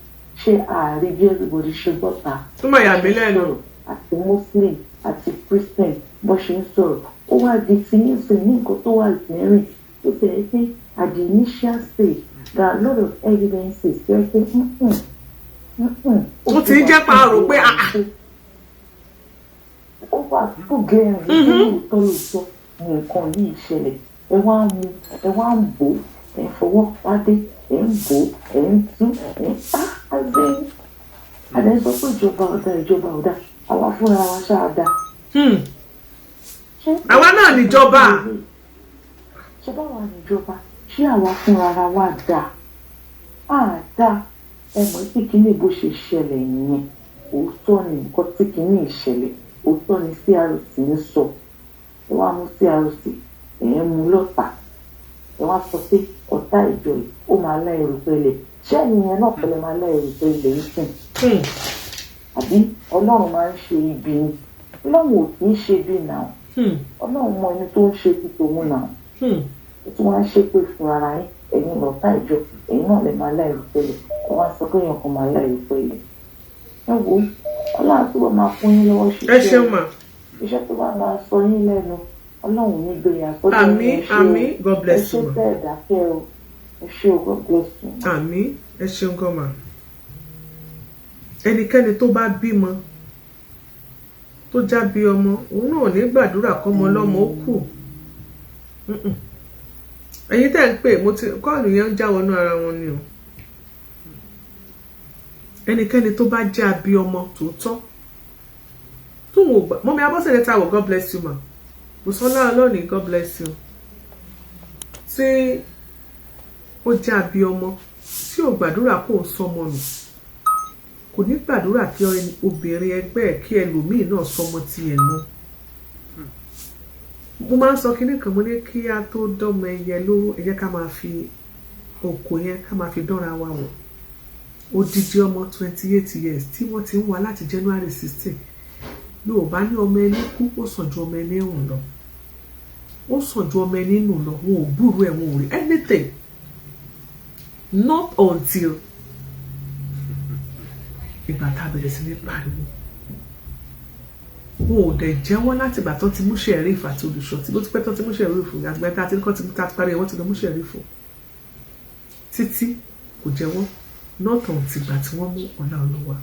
ṣé ààrẹ bí everybody ṣe gbọ́ta? Tó máa yà mí lẹ́nu. Àti Muslim àti Christian, bó ṣe ń sọ̀rọ̀, ó wá di ti nísìn ní nǹkan tó wà lẹ́rìn tó tẹ̀ ẹ́ pé at the initial stage there are a lot of evidences tó yẹ pé Ó ti ń jẹ́ pa rò pé, ah, ah. Ó wà tó gẹ̀rìn pé lóòótọ́ lóòótọ́ ni nǹkan yìí ṣẹlẹ̀. Ẹ wá ń mu, ẹ wá ń bò ó, ẹ ń fọwọ́ pàdé, ẹ ń bò ó, ẹ ń tú, ẹ ń pa àzẹ́ àdé sọ pé ìjọba ọ̀dà, ìjọba ọ̀dà, àwa fúnra wa ṣáà dá. Àwa náà níjọba. Ṣé báwa níjọba? Ṣé àwa fúnra ara wa dà á dá? Ẹ mọ̀ tí kinní bó ṣe ṣẹlẹ̀ nìyẹn. Òótọ́ ni nǹkan tí kinní ìṣẹ̀lẹ̀, òótọ́ ni CRC ń sọ. Ẹ wá mú CRC, ẹ̀ ń mú lọ́tà, ẹ Wá sọ pé ọ̀tá ìjọ yìí, ó máa lá erùpẹ̀ ilẹ̀. Ṣé ẹ̀yin yẹn náà pẹ̀lẹ́ máa lá erùpẹ̀ ilẹ̀ ń sìn? Àbí Ọlọ́run máa ń ṣe ibi ni? Ọlọ́run ò kì í ṣe ibi náà. Ọlọ́run mọ ẹni tó ń ṣe ti tòun náà. Ó tún wá ń ṣépè fún ara yín. Ẹ̀yin lọ̀tá ìjọ, ẹ̀yin náà lè máa lá erùpẹ̀ ilẹ̀. Ẹ wá sọ pé èèyàn kan máa lá erùpẹ̀ ilẹ̀. Ẹ wo, Ọlọ́run túbọ̀ máa fún yín lọ́wọ́ Ẹ ṣiṣẹ́. ṣeun mà. Iṣẹ́ tó bá máa sọ yín lẹ́nu, Ọlọ́run ní gbé yà sọ́dọ̀ Àmín. yín. Ẹ ṣé o. Àmín. God Ẹ bless ṣé you ma. tẹ́ ẹ̀ dákẹ́ o. Ẹ ṣé o. God bless you. Àmín. Ẹ ṣeun gan ma. Ẹnikẹ́ni tó bá bímọ, tó jábí ọmọ, òun náà ò ní gbàdúrà kọ́mọ ọlọ́mọ ó kù. Ẹ̀yin tẹ́ ń pè, mo ti call yẹn ń já wọnú ara wọn ni o. Ẹnikẹ́ni tó bá jẹ́ abí ọmọ tòótọ́ tóun ò gbà. Mummy Abọ́sẹ̀dé Táíwò, God bless you ma. Bùsọ́lá Ọlọ́ọ̀ni, God bless you. Tí ó jẹ́ abí ọmọ tí ò gbàdúrà kó o sọmọ nù, kò ní gbàdúrà kí obìnrin ẹgbẹ́ ẹ̀, kí ẹlòmíì náà sọmọ tiẹ̀ nù. Mo máa ń sọ kinní kan, mo ní kí á tó dọ́mọ ẹyẹ lóró, ẹ jẹ́ ká máa fi òkò yẹn, ká máa fi dánra wa wọ̀. Odidi ọmọ 28 years tí wọ́n ti ń wá láti January 16. Yorùbá ní ọmọ ẹni kú, ó sàn ju ọmọ ẹni rùn lọ, ó sàn ju ọmọ ẹni nù lọ. Wọn ò gbúrú ẹ̀, wọn ò rí anything, not until ìgbà tá a bẹ̀rẹ̀ sí ní pariwo. Wọn ò dẹ̀ jẹ́wọ́ láti ìgbà tó ti mú sheriff àti olùṣọ́ tí bó ti pẹ́ tó ti mú sheriff. Àtìgbà tá a ti kọ́ ti ta parí ẹ̀, wọ́n ti lọ mú sheriff títí kò jẹ́wọ́, not until ìgbà tí wọ́n mú Ọláolúwa.